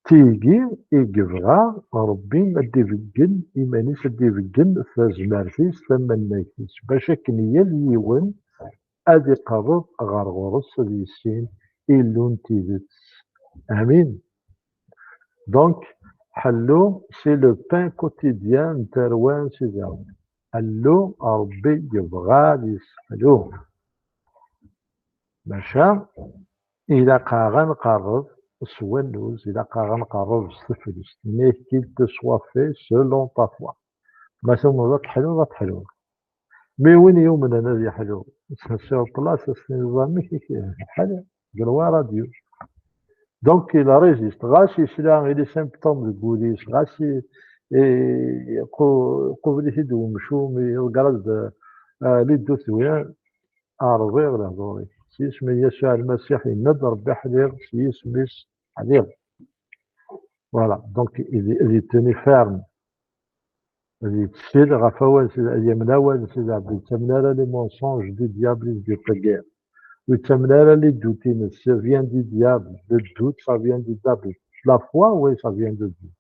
Tigi i yebɣa Ṛebbi ad d-ibeggen iman-is, ad d-ibeggen tazmert-is, tamannayt-is, bac akken yal yiwen ad iqerreb ɣer ɣur-s, ad yissin Illu n tidet. Amin. Donc, ḥellu, c'est le pain quotidien n tarwa n Sidi Ṛebbi. Ḥellu, Ṛebbi yebɣa ad yesseḥlu. Maca, ilaq-aɣ ad nqerreb s wannuz, ilaq-aɣ ad nqerreb s teflest. Nnek qu'il te soit fait selon ta foi. Ma tumneḍ ad teḥluḍ, ad teḥluḍ. Mi win yumnen ad yeḥlu, sur place, ad s-tiniḍ amek i k-, ḥlu, deg lwaradio. Donc, il résiste. Ɣas yesla i les symptômes deg wul-is, ɣas i, i, qu-, qubel-it-id umcum, yeḍger-as-d, euh, les doutes, wi, rẓiɣ lehdur-ik. S yisem n Yasuɛ Lmasiḥ, yenna-d Ṛebbi, ḥliɣ s yisem-is, ḥliɣ. Voilà, donc, il, il est tenu ferme. Ad yettsel ɣef wawal, ad yamen awal n Sidi Ṛebbi. Ur yettamen ara les mensonges du diable et de la guerre. Ur yettamen ara les doutes-ines. Ça vient du diable. Le doute, ça vient du diable. La foi, oui, ça vient de Dieu.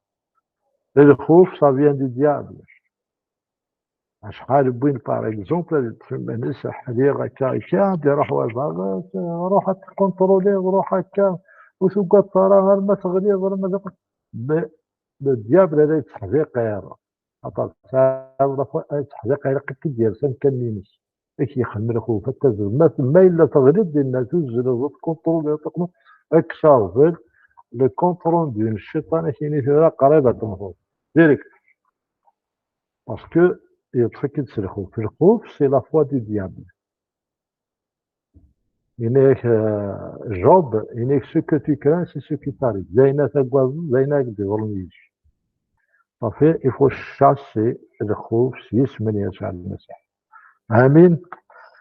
Lxuf, ça vient du diable. Acḥal n win, par exemple, ad yeṭṭef iman-is, ḥliɣ akka, akka, ad iruḥ wabeɣ, ruḥ ad tkontroliḍ, ruḥ akka, ur tugadeḍ ara, arma teɣliḍ, arma d-, mais le diable ara yetteḥdiqir. Aṭas, tesɛiḍ la foi, ara yetteḥdiqir, ilaq ad k-id-yers amkan-ines. Ad k-yexdem lxuf, ad tazreḍ. Ma, ma yella teɣliḍ dinna, tuzzleḍ, ur tkontroliḍ, ad k-servel le contrôle d'une cciṭan, ad k-yini tura qrib ad temmteḍ. Direct. Parce que yeṭṭef-ik-id s lxuf. Lxuf, c'est la foi du diable. Yenna-yak, euh, Job, yenna-yak, ce que tu crains, c'est ce qui t'arrive. D ayen ara tagadeḍ, d ayen ara k-d-iḍrun yid-k. Safi, il faut chasser lxuf s yisem n Yasuɛ Lmasiḥ. Amin.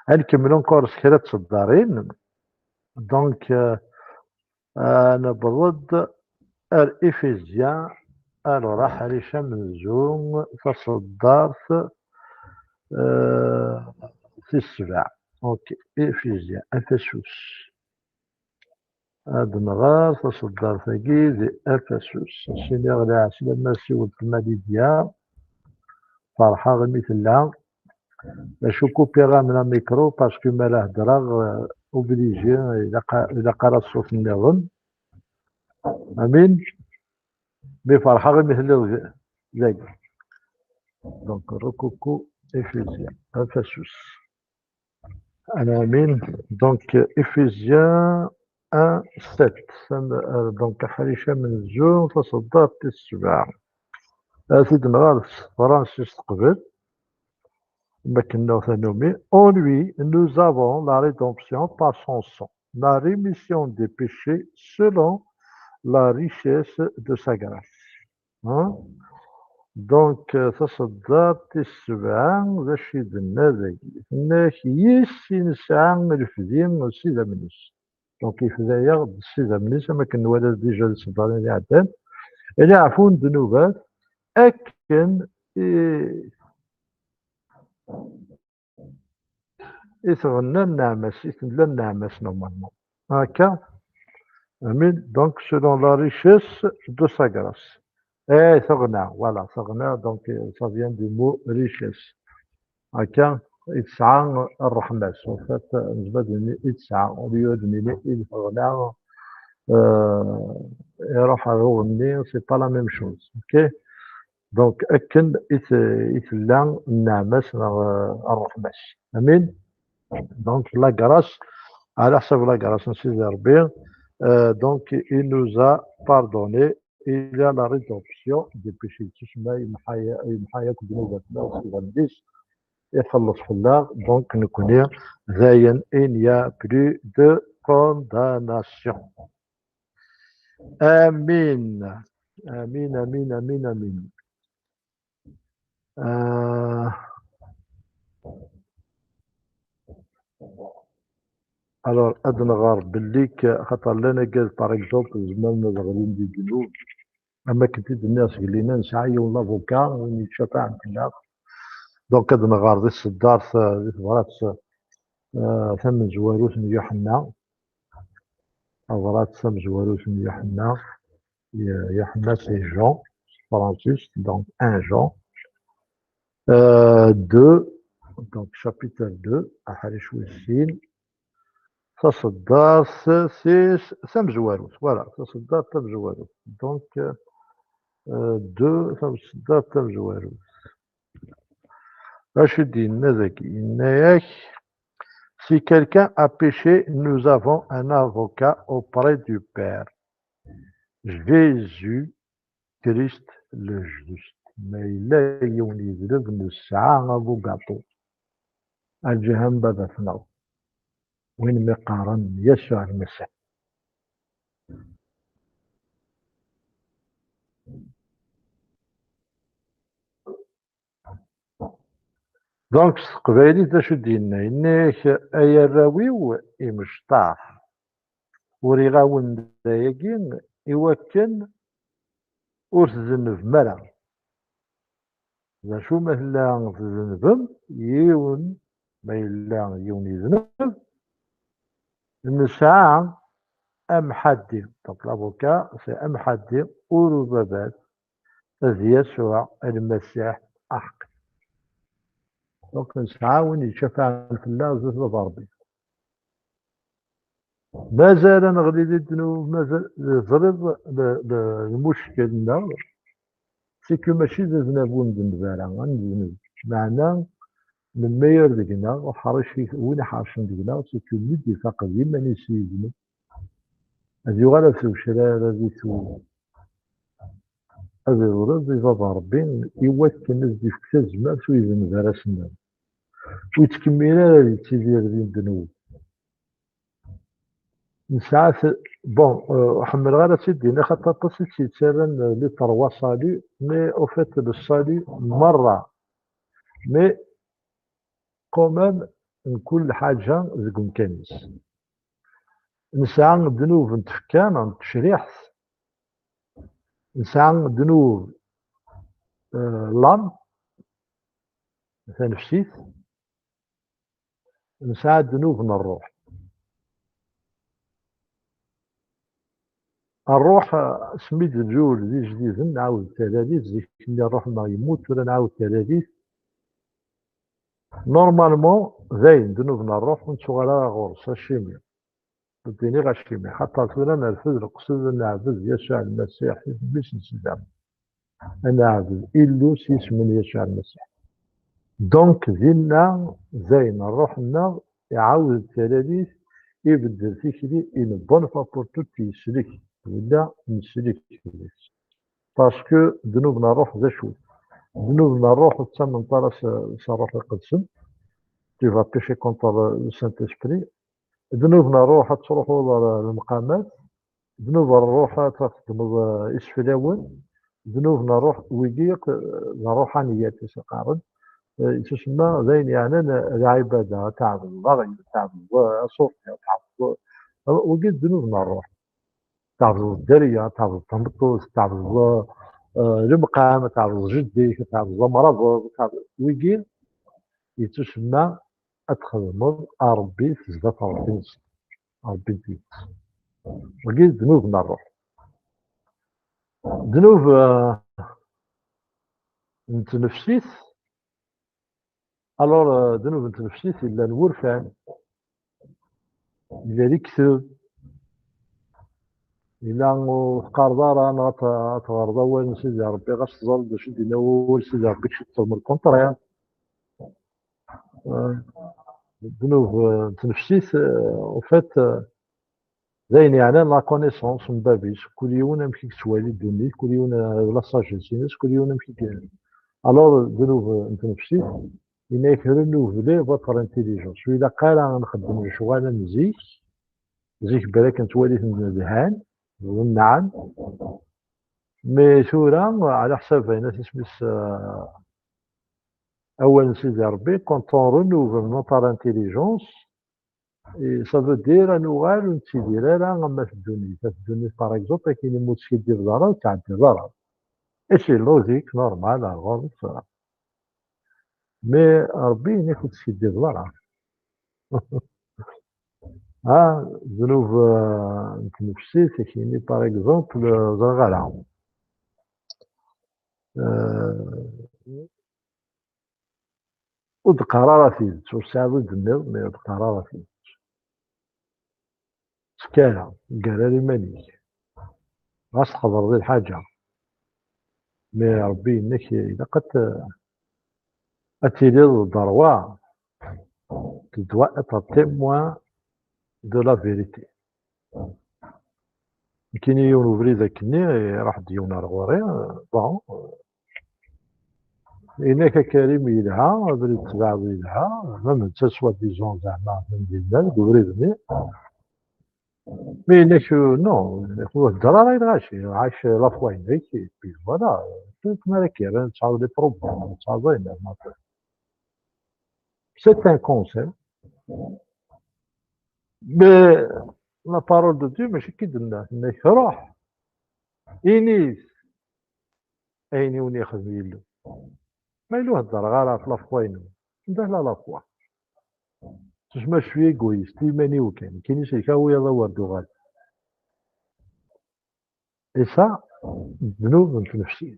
Ad nkemmel encore s kra n tseddarin. Donc, euh, euh, newweḍ-d ar Éphésiens, alors, aḥric amenzu, taṣeddart, euh, tis sebɛa. Ok, Éphésiens, Efesus. Ad nɣer taṣeddart-agi di Efesus. Siniɣ lɛeslama-s i weltma Lydia. Ferḥeɣ imi tella. Acu, kupiɣ-am la micro, parce que ma la heddreɣ, euh, obligé, ilaq, ilaq ara ṣṣut nniḍen. Amin. Mi ferḥeɣ imi telliḍ dagi. Donc, Rococo, Éphésiens, Efesus. Amin. Donc, Éphésiens un, sept. Euh, donc, aḥric amenzu, taṣeddart tis sebɛa. Ad t-id-nɣer s tefransist qbel. Makken neɣ tanumi. En lui, nous avons la rédemption par son sang, la rémission des péchés selon la richesse de sa grâce. Hein? Donc, euh, taṣeddart tis sebɛa, d acu i d-tenna dagi? Tenna-k, yis i nesɛa lefdi s idammen-is. Donc, yefda-yaɣ-d s idammen-is, am akken nwala déjà di tṣeddarin iɛeddan. Ad iɛfu n ddnubat, akken i, i tɣenna nneɛma-s, i tella nneɛma-s, normalement. Akka, amin, donc, selon la richesse de sa grâce. Eh, teɣna, voilà, teɣna, donc, euh, ça vient du mot richesse. Akka, i tesɛa ṛṛeḥma-s. En fait, nezmer ad nini i tesɛa, au lieu ad nini i teɣna, euh, iruḥ ar uɣenni, c'est pas la même chose. Ok? Donc, akken i t-, i tella nneɛma-s neɣ, euh, ṛṛeḥma-s. Amin? Donc, la grâce, à la la grâce, c'est Zerbi. Euh, donc, il nous a pardonné. Il y a la rédemption des péchés. Tout ce même, il y a, il y a que de nous, il y a que de nous. Donc, nous connaît, il n'y a plus de condamnation. Amin. Amin, amin, amin, amin. Euh, alors, ad nɣer belli k-, xaṭer llan agad, par exemple, zemren ad ɣlin di ddnub. Am akken t-id-nniɣ seg lina, nesɛa yiwen l'avocat, win yettcafaɛen fell-aɣ. Donc, ad nɣer di tseddart, euh, di tebrat, euh, tamezwarut n Yuḥenna. Tabrat tamezwarut n Yuḥenna. Yuḥenna, c'est Jean, s tefransist, donc un Jean. Euh, deux, donc chapitre deux, aḥric wis sin. Taseddart, c'est tamezwarut, voilà, taseddart tamezwarut. Donc, euh, deux, taseddart tamezwarut. Acu d-yenna dagi? Yenna-yak, si quelqu'un a péché, nous avons un avocat auprès du Père, Jésus-Christ le juste. Ma yella yiwen yedleb, nesɛa abugaṭu, Lǧihan Baba-tneɣ, win mi qqaren Yasuɛ Lmasiḥ. Donc, s teqbaylit, d acu d-yenna? Yenna-yak, ay arraw-iw imecṭaḥ, uriɣ-awen-d ayagi i wakken ur tzennbem ara. D acu ma tella tzennbem, yiwen, ma yella yiwen yedneb, nesɛa amḥaddi. Donc, l'avocat, c'est amḥaddi, ur ubabat, d Yasuɛ Lmasiḥ aḥeqqi. Donc, nesɛa win yettcafaɛen fell-aɣ zdat baba Ṛebbi. Mazal ad neɣli di ddnub, mazal, teẓriḍ le, le, lmuckel-nneɣ, c'est que mačči d aznab ur nzenneb ara, ad nezneb. Meɛna, le meilleur deg-neɣ, uḥric-, win iḥercen deg-neɣ, c'est que mi d-ifaq d iman-is yezneb, ad yuɣal ad t-wecrar, ad ittu, ad iḍleb i baba Ṛebbi, i wakken ad d-ifk tazmert ur izenb ara s nnan. Ur yettkemmil ara ad yettidir di ddnub. Nesɛa t-, bon, euh, ḥemmleɣ ara tt-id-iniɣ, xaṭer aṭas i tt-yettarran, euh, les trois saluts, mais au fait, le salut merra, mais quand même, mkul lḥaǧa deg umkan-is. Nesɛa ddnub n tfekka, n tecriḥt, nesɛa ddnub, euh, l'âme, tanefsit, nesɛa ddnub n ṛṛuḥ. Ṛṛuḥ, asmi d-nzul d ijdiden, nɛawed talalit, zik-nni ṛṛuḥ-nneɣ yemmut, tura nɛawed talalit. Normalement, dayen, ddnub n ṛṛuḥ ur nettuɣal ara ɣur-s, acimi? Ur d-iniɣ acimi, xaṭer tura nerfed leqsed ad neɛbed Yasuɛ Lmasiḥ, i mmi-s n Sidi Ṛebbi. Ad neɛbed Illu s yisem n Yasuɛ Lmasiḥ. Donc, dinna, dayen, ṛṛuḥ-nneɣ iɛawed talalit, ibeddel tikli, une bonne fois pour toutes, yeslek, yella neslek. Parce que ddnub n ṛṛuḥ d acu? Ddnub n ṛṛuḥ ur tettamneḍ ara s, s ṛṛuḥ iqedsen. Tu vas pécher contre le Saint-Esprit. Ddnub n ṛṛuḥ ad truḥeḍ ɣer lemqamat. Ddnub n ṛṛuḥ ad txeddmeḍ, eh, iseflawen. Ddnub n ṛṛuḥ, wigi, eh, d ṛṛuḥaniyat i s-qqaren. Eh, yettusemma d ayen yeɛnan, eh, lɛibada, ad tɛebdeḍ aɣyul, ad tɛebdeḍ, eh, aṣurfi, ad tɛebdeḍ, eh, wigi d ddnub n ṛṛuḥ. Tɛebdeḍ dderya, tɛebdeḍ tameṭṭut, tɛebdeḍ, eh, lemqam, tɛebdeḍ jeddi-k, tɛebdeḍ amrabeḍ, tɛebdeḍ, wigi yettusemma ad txedmeḍ a Ṛebbi sdat Ṛebbi-nsen, Ṛebbi n tidet. Wagi d ddnub n ṛṛuḥ. Ddnub, eh, n tnefsit, alors, eh, ddnub n tnefsit yellan wurfan, yella lekteb, yella ur teqqareḍ ara neɣ ad t-, ad teɣreḍ awal n Sidi Ṛebbi, ɣas teẓriḍ d acu i d-yenna wawal n Sidi Ṛebbi, kečč ad txedmeḍ le contraire. Eh, ddnub, euh, n tnefsit, euh, en fait, euh, d ayen yeɛnan la connaissance n bab-is, kul yiwen amek i yettwali ddunit, kul yiwen, euh, la sagesse-ines, kul yiwen amek i y-, alors, ddnub, euh, n tnefsit, yenna-yak renouveler votre intelligence. Ur ilaq ara ad nxeddem lecɣal am zik, zik balak nettwali-ten lhan, ḍennɛen, mais tura, ɛla ḥsab ayen isem-is, euh, awal n Sidi Ṛebbi, quand on renouvelle notre intelligence, et ça veut dire ad nuɣal ur nettidir ara am at ddunit. At ddunit, par exemple, akken imi ur teskiddibeḍ ara, ur tɛeddiḍ ara. Et c'est logique, normal, ar ɣur-s. Mais Ṛebbi yenna-k ur teskiddibeḍ ara. Ha, ddnub, euh, n tnefsit, akken, par exemple, euh, ẓriɣ ara. Euh, ur d-qqar ara tidet, ur tesɛiḍ ur d-tenniḍ, mais ur d-qqar ara tidet. Ttekk ara, ggar ara iman-ik. Ɣas txedreḍ i lḥaǧa. Mais Ṛebbi yenna-k ilaq ad t-, ad tiliḍ d rrwa. Tu dois être témoin de la vérité. Nekkini yiwen ubrid akkenni, iruḥ-d yiwen ar ɣur-i, bon, yenna-k a Karim yelha, abrid tebɛeḍ yelha, même netta soi-disant zeɛma atan dinna deg ubrid-nni. Mais yenna-k, non, ur hedder ara i lɣaci, ɛac la foi-inek, et puis voilà, ma ara k-yerren, tesɛiḍ les problèmes, tesɛiḍ ayen, c'est un conseil. Mais la parole de Dieu, mačči akka i d-tenna, tenna-k ruḥ, ini-t ayen i wen-yexdem Yillu. Ma yella ur heddreɣ ara ɣef la foi-inu, anda tella la foi? Tusma je suis égoïste, iman-iw kan, nekkini selkeɣ wiyaḍ a wer d-uɣal. Et ça, ddnub n tnefsit.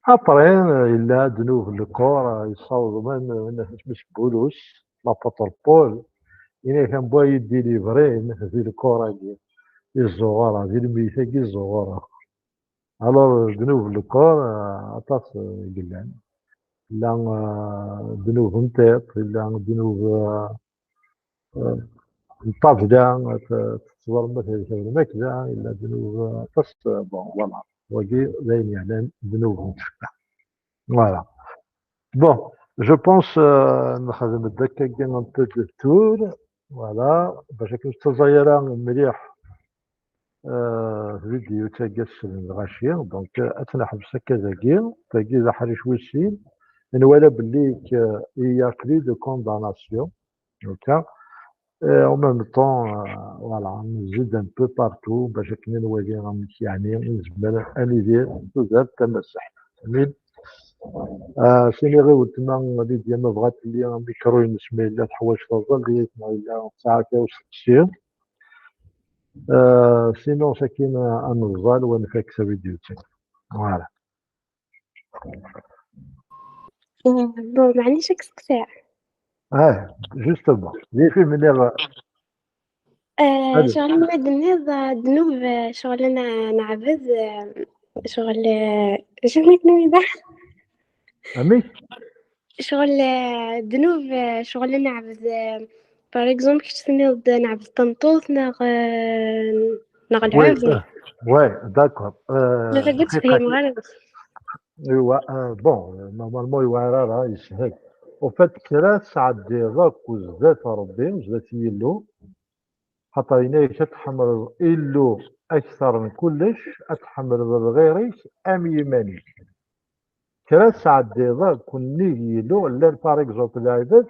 Après, euh, yella ddnub n le corps, euh, yessawḍen, euh, isem-is Bulus, l'apôtre Paul, yenna-k am wa yeddilibrin di le corps-agi, i ẓẓuɣureɣ, di lmeyyet-agi i ẓẓuɣureɣ. Alors, ddnub n le corps, euh, aṭas, euh, i yellan. Yella, euh, ddnub n tiṭ, yella ddnub, euh, euh, n ṭṭabla, t-, tettwermet ad kra lmakla, yella ddnub, euh, aṭas, euh, bon, voilà. Wagi d ayen yeɛnan ddnub n tfekka. Voilà. Bon, je pense, euh, nexdem-d akkagi un peu de tour. Voilà. Bac akken ur tettaẓay ara mliḥ, euh, vidéo-tagi ass n lɣaci. Donc, euh, ad tt-neḥbes akka dagi. Tagi d aḥric wis sin. Nwala belli, euh, il y a plus de condamnation. Ok. Euh, en même temps, euh, voilà, nzid un peu partout, bac akken ad nwali amek, yeɛni, nezmer ad nidir tudert tamasaḥt. Amin. Euh, siniɣ i weltma Lydia ma bɣa telli amikru-ines, ma yella teḥwaǧ taẓallit, ma yella tesɛa kra usteqsi. Euh, sinon, sakin, euh, ad neẓẓal, wa nfak tavidyut-agi. Voilà. Bon, معليش اكسكسي. Ah, justement. J'ai fait venir, euh, آه، شغل ما دنيا ذنوب، آه، شغل أنا نعبد، آه، شغل، آه، شنو كنا إذا؟ Amek? شغل، آه، ذنوب، آه، شغل نعبد، آه، par exemple كي تسمي نعبد طنطوط نغ، آه، نغ Oui, العبد. euh, ouais, d'accord. Euh, لا، لا، قلت فيه دقيقة. مغرب. ايوا، آه، bon، normalement ايوا راه، راه يسهل. Au fait, kra tesɛeddiḍ akk zdat Rebbi, zdat Yillu, xaṭer yenna-yak ad tḥemmleḍ Illu akter n kullec, ad tḥemmleḍ lɣir-ik am yiman-ik. Kra tesɛeddiḍ akk nnig Yillu, llan par exemple lɛibad,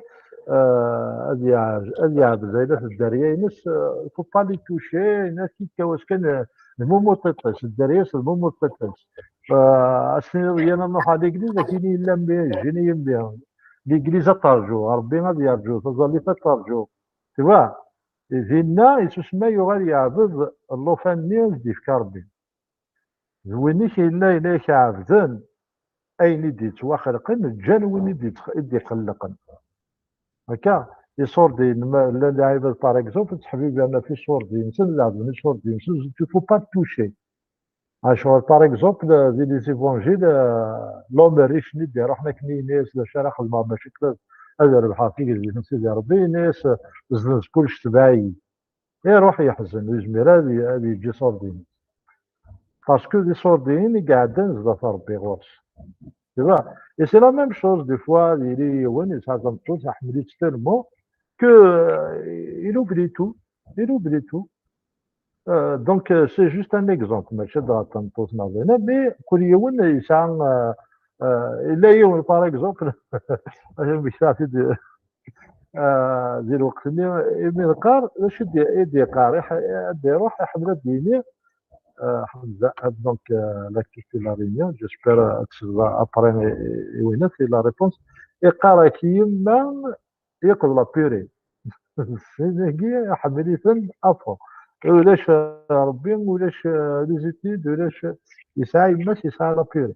euh, ad yeɛbed, ad yeɛbed ayla s dderya-ines, euh, il faut pas les toucher, yenna-k yekkaw-as kan, euh, d mumuṭiṭ-is, dderya-s d mumuṭiṭ-is. Euh, ad s-tiniḍ yal ma nruḥ ɣer l'église, ad k-yini yella mmi, jjini yemmi. L'église ad terǧu, Rebbi ad yerǧu, taẓallit ad terǧu. Tu vois? Dinna, isusma yuɣal yeɛbed llufan-nni i s-d-yefka Rebbi. D win i k-yella, yella k-iɛebden ayen i d-yettwaxelqen, ǧǧan win i d-yettx-, i d-ixellqen. Akka, iṣurdiyen, ma llan lɛibad, par exemple, ttḥebibiren ɣef iṣurdiyen-nsen, leɛben iṣurdiyen-nsen, tu faut pas le toucher. Acuɣer, par exemple, di les évangiles, euh, l'homme riche-nni d-iruḥen akken i yenna-yas d acu ara xedmeɣ, mačči kra, ad rebḥeɣ tigezrit n Sidi Ṛebbi, yenna-yas zdenz kullec, tbeɛ-iyi. Iruḥ yeḥzen, ur yezmir ad y-, ad yeǧǧ iṣurdiyen. Parce que d iṣurdiyen i iɛeddan zdat Ṛebbi ɣur-s. Tu vois? Et c'est la même chose, des fois, yili yiwen yesɛa tameṭṭut, iḥemmel-itt tellement que, euh, il oublie tout. Il oublie tout. Euh, donc, euh, c'est juste un exemple. Mačči d tameṭṭut neɣ d ayen, mais kul yiwen yesɛa, euh, euh, yella yiwen, par exemple, mektaɣ-t-id, euh, di lweqt-nni, imi neqqar, d acu i d-, i d-yeqqar? Iḥ-, ad d-iruḥ, iḥemmel ad d-yini, euh, Ḥemza, euh, donc, euh, la question de la réunion, j'espère, euh, ad tesleḍ après i, i, i winna, c'est la réponse. Iqqar-ak yemma, yeqqel la purée. Sin-agi, iḥemmel-iten à fond. Ulac, euh, Ṛebbi, ulac, euh, les études, ulac, euh, yesɛa yemma-s, yesɛa la purée.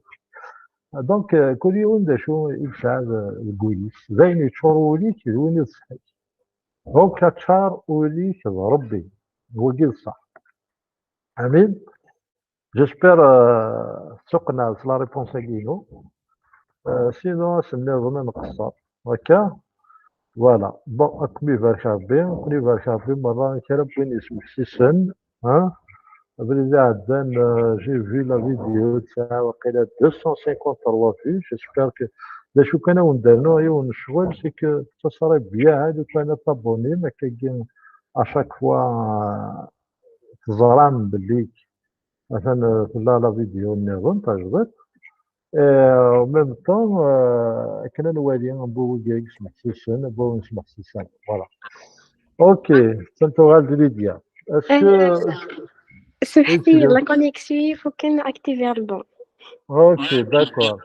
Donc, euh, kul yiwen d acu i yesɛa d-, deg wul-is. D ayen yeččur wul-ik, d win i d ṣṣeḥ-ik. Donc, ad teččar ul-ik d Ṛebbi. Wagi d ṣṣeḥ. Amin. J'espère, euh, tuqneɛ s la réponse-agi-inu. Euh, sinon, ass nniḍen ad nqeṣṣer. Akka? Voilà. Bon, ad ken-ibarek Ṛebbi, ad ken-ibarek Ṛebbi merra, kra n win yesmeḥsisen, hein? Abrid iɛeddan, euh, j'ai vu la vidéo, tesɛa waqila deux cent cinquante-trois vues. J'espère que, d acu kan ad wen-d-rnuɣ yiwen n ccɣel, c'est que ça serait bien, hein, lukan ad tabonnim, akkagi, à chaque fois, euh, teẓram belli atan, euh, tella la vidéo nniḍen, tajdiṭ. Euh, en même temps, euh, akken ad nwali, n wigi i yesmeḥsisen, n wigi ur nesmeḥsis ara. Voilà. Ok, ça tuɣal-d Lydia. Est-ce que... Saḥti, la connexion, il faut qu'on active le bon. Ok, d'accord.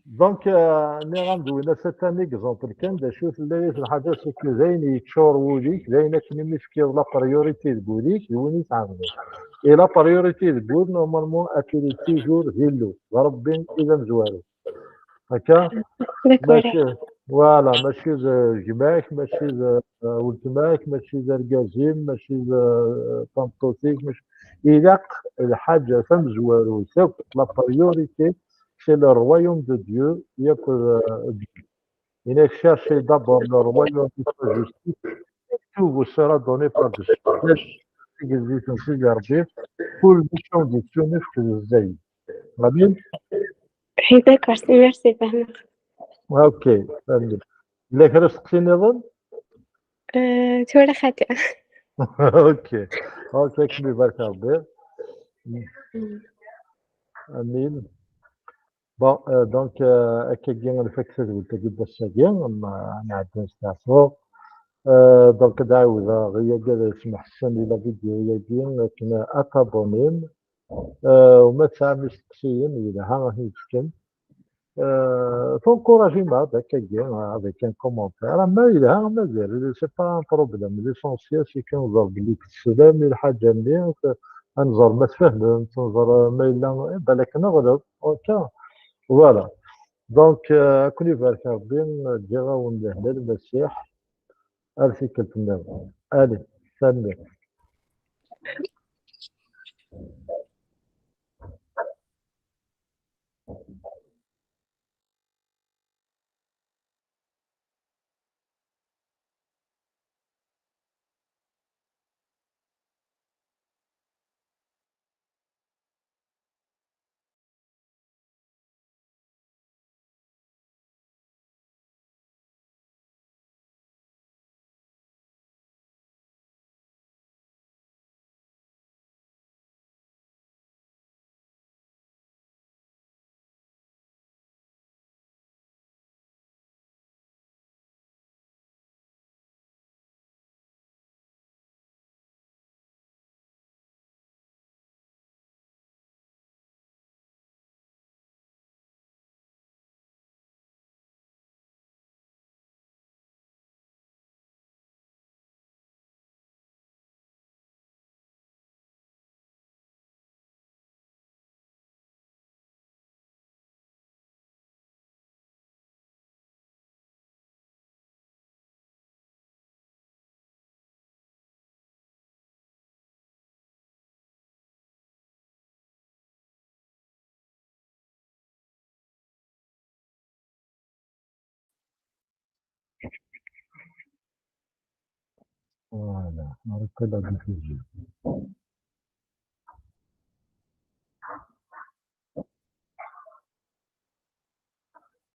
Donc, euh, nniɣ-am-d winna, c'est un exemple kan, d acu tella yid lḥaǧa, c'est que d ayen yeččur wul-ik, d ayen akken imi tefkiḍ la priorité deg wul-ik, d win i tɛemmdeḍ. Et la priorité deg wul, normalement, elle est toujours d Illu, d Ṛebbi i d amezwaru. Akka? D'accord. Mačči, voilà, mačči d gma-k, mačči d, euh, weltma-k, mačči d argaz-im, mačči d, euh, tameṭṭut-ik, mačči, ilaq lḥaǧa tamezwarut akk, la priorité, c'est le royaume de Dieu, yakk, euh, Dieu. Il cherchez d'abord le royaume de sa justice, et tout vous sera donné par-dessus. Tigezrit n Sidi Ṛebbi, kul d acu i d-yettunefk d zzayed. Amin? Oui, d'accord, merci, fehmeɣ. Ok, amin. Yella kra n usteqsi nniḍen? Euh, tura xaṭi. Ok, ok, ad kem-ibarek Ṛebbi. Mm. Amin. Bon, euh, donc, euh, akkagi nfak tadwilt-agi n wass-agi, ma nɛedda nesteɛfu. Euh, donc, ad ɛawdeɣ, yagi ad smeḥsen di la vidéo-yagi, akken ad tabunim. Euh, u ma tesɛam isteqsiyen, yelha ad ten-id-tefkem. Euh, tencouragem-aɣ-d akkagi, avec un commentaire. Ama yelha, ama mazal, c'est pas un problème. L'essentiel, c'est que nẓer belli teslam i lḥaǧa-nni, ad nẓer ma tfehmem, nẓer ma yella, eh, balak neɣleb. Ok. Voilà. Donc, euh, ad ken-ibarek Ṛebbi, ǧǧiɣ-awen lehna Lmasiḥ. Ar tikkelt nniḍen. Allez, tanemmirt. Voilà, on a repris la diffusion.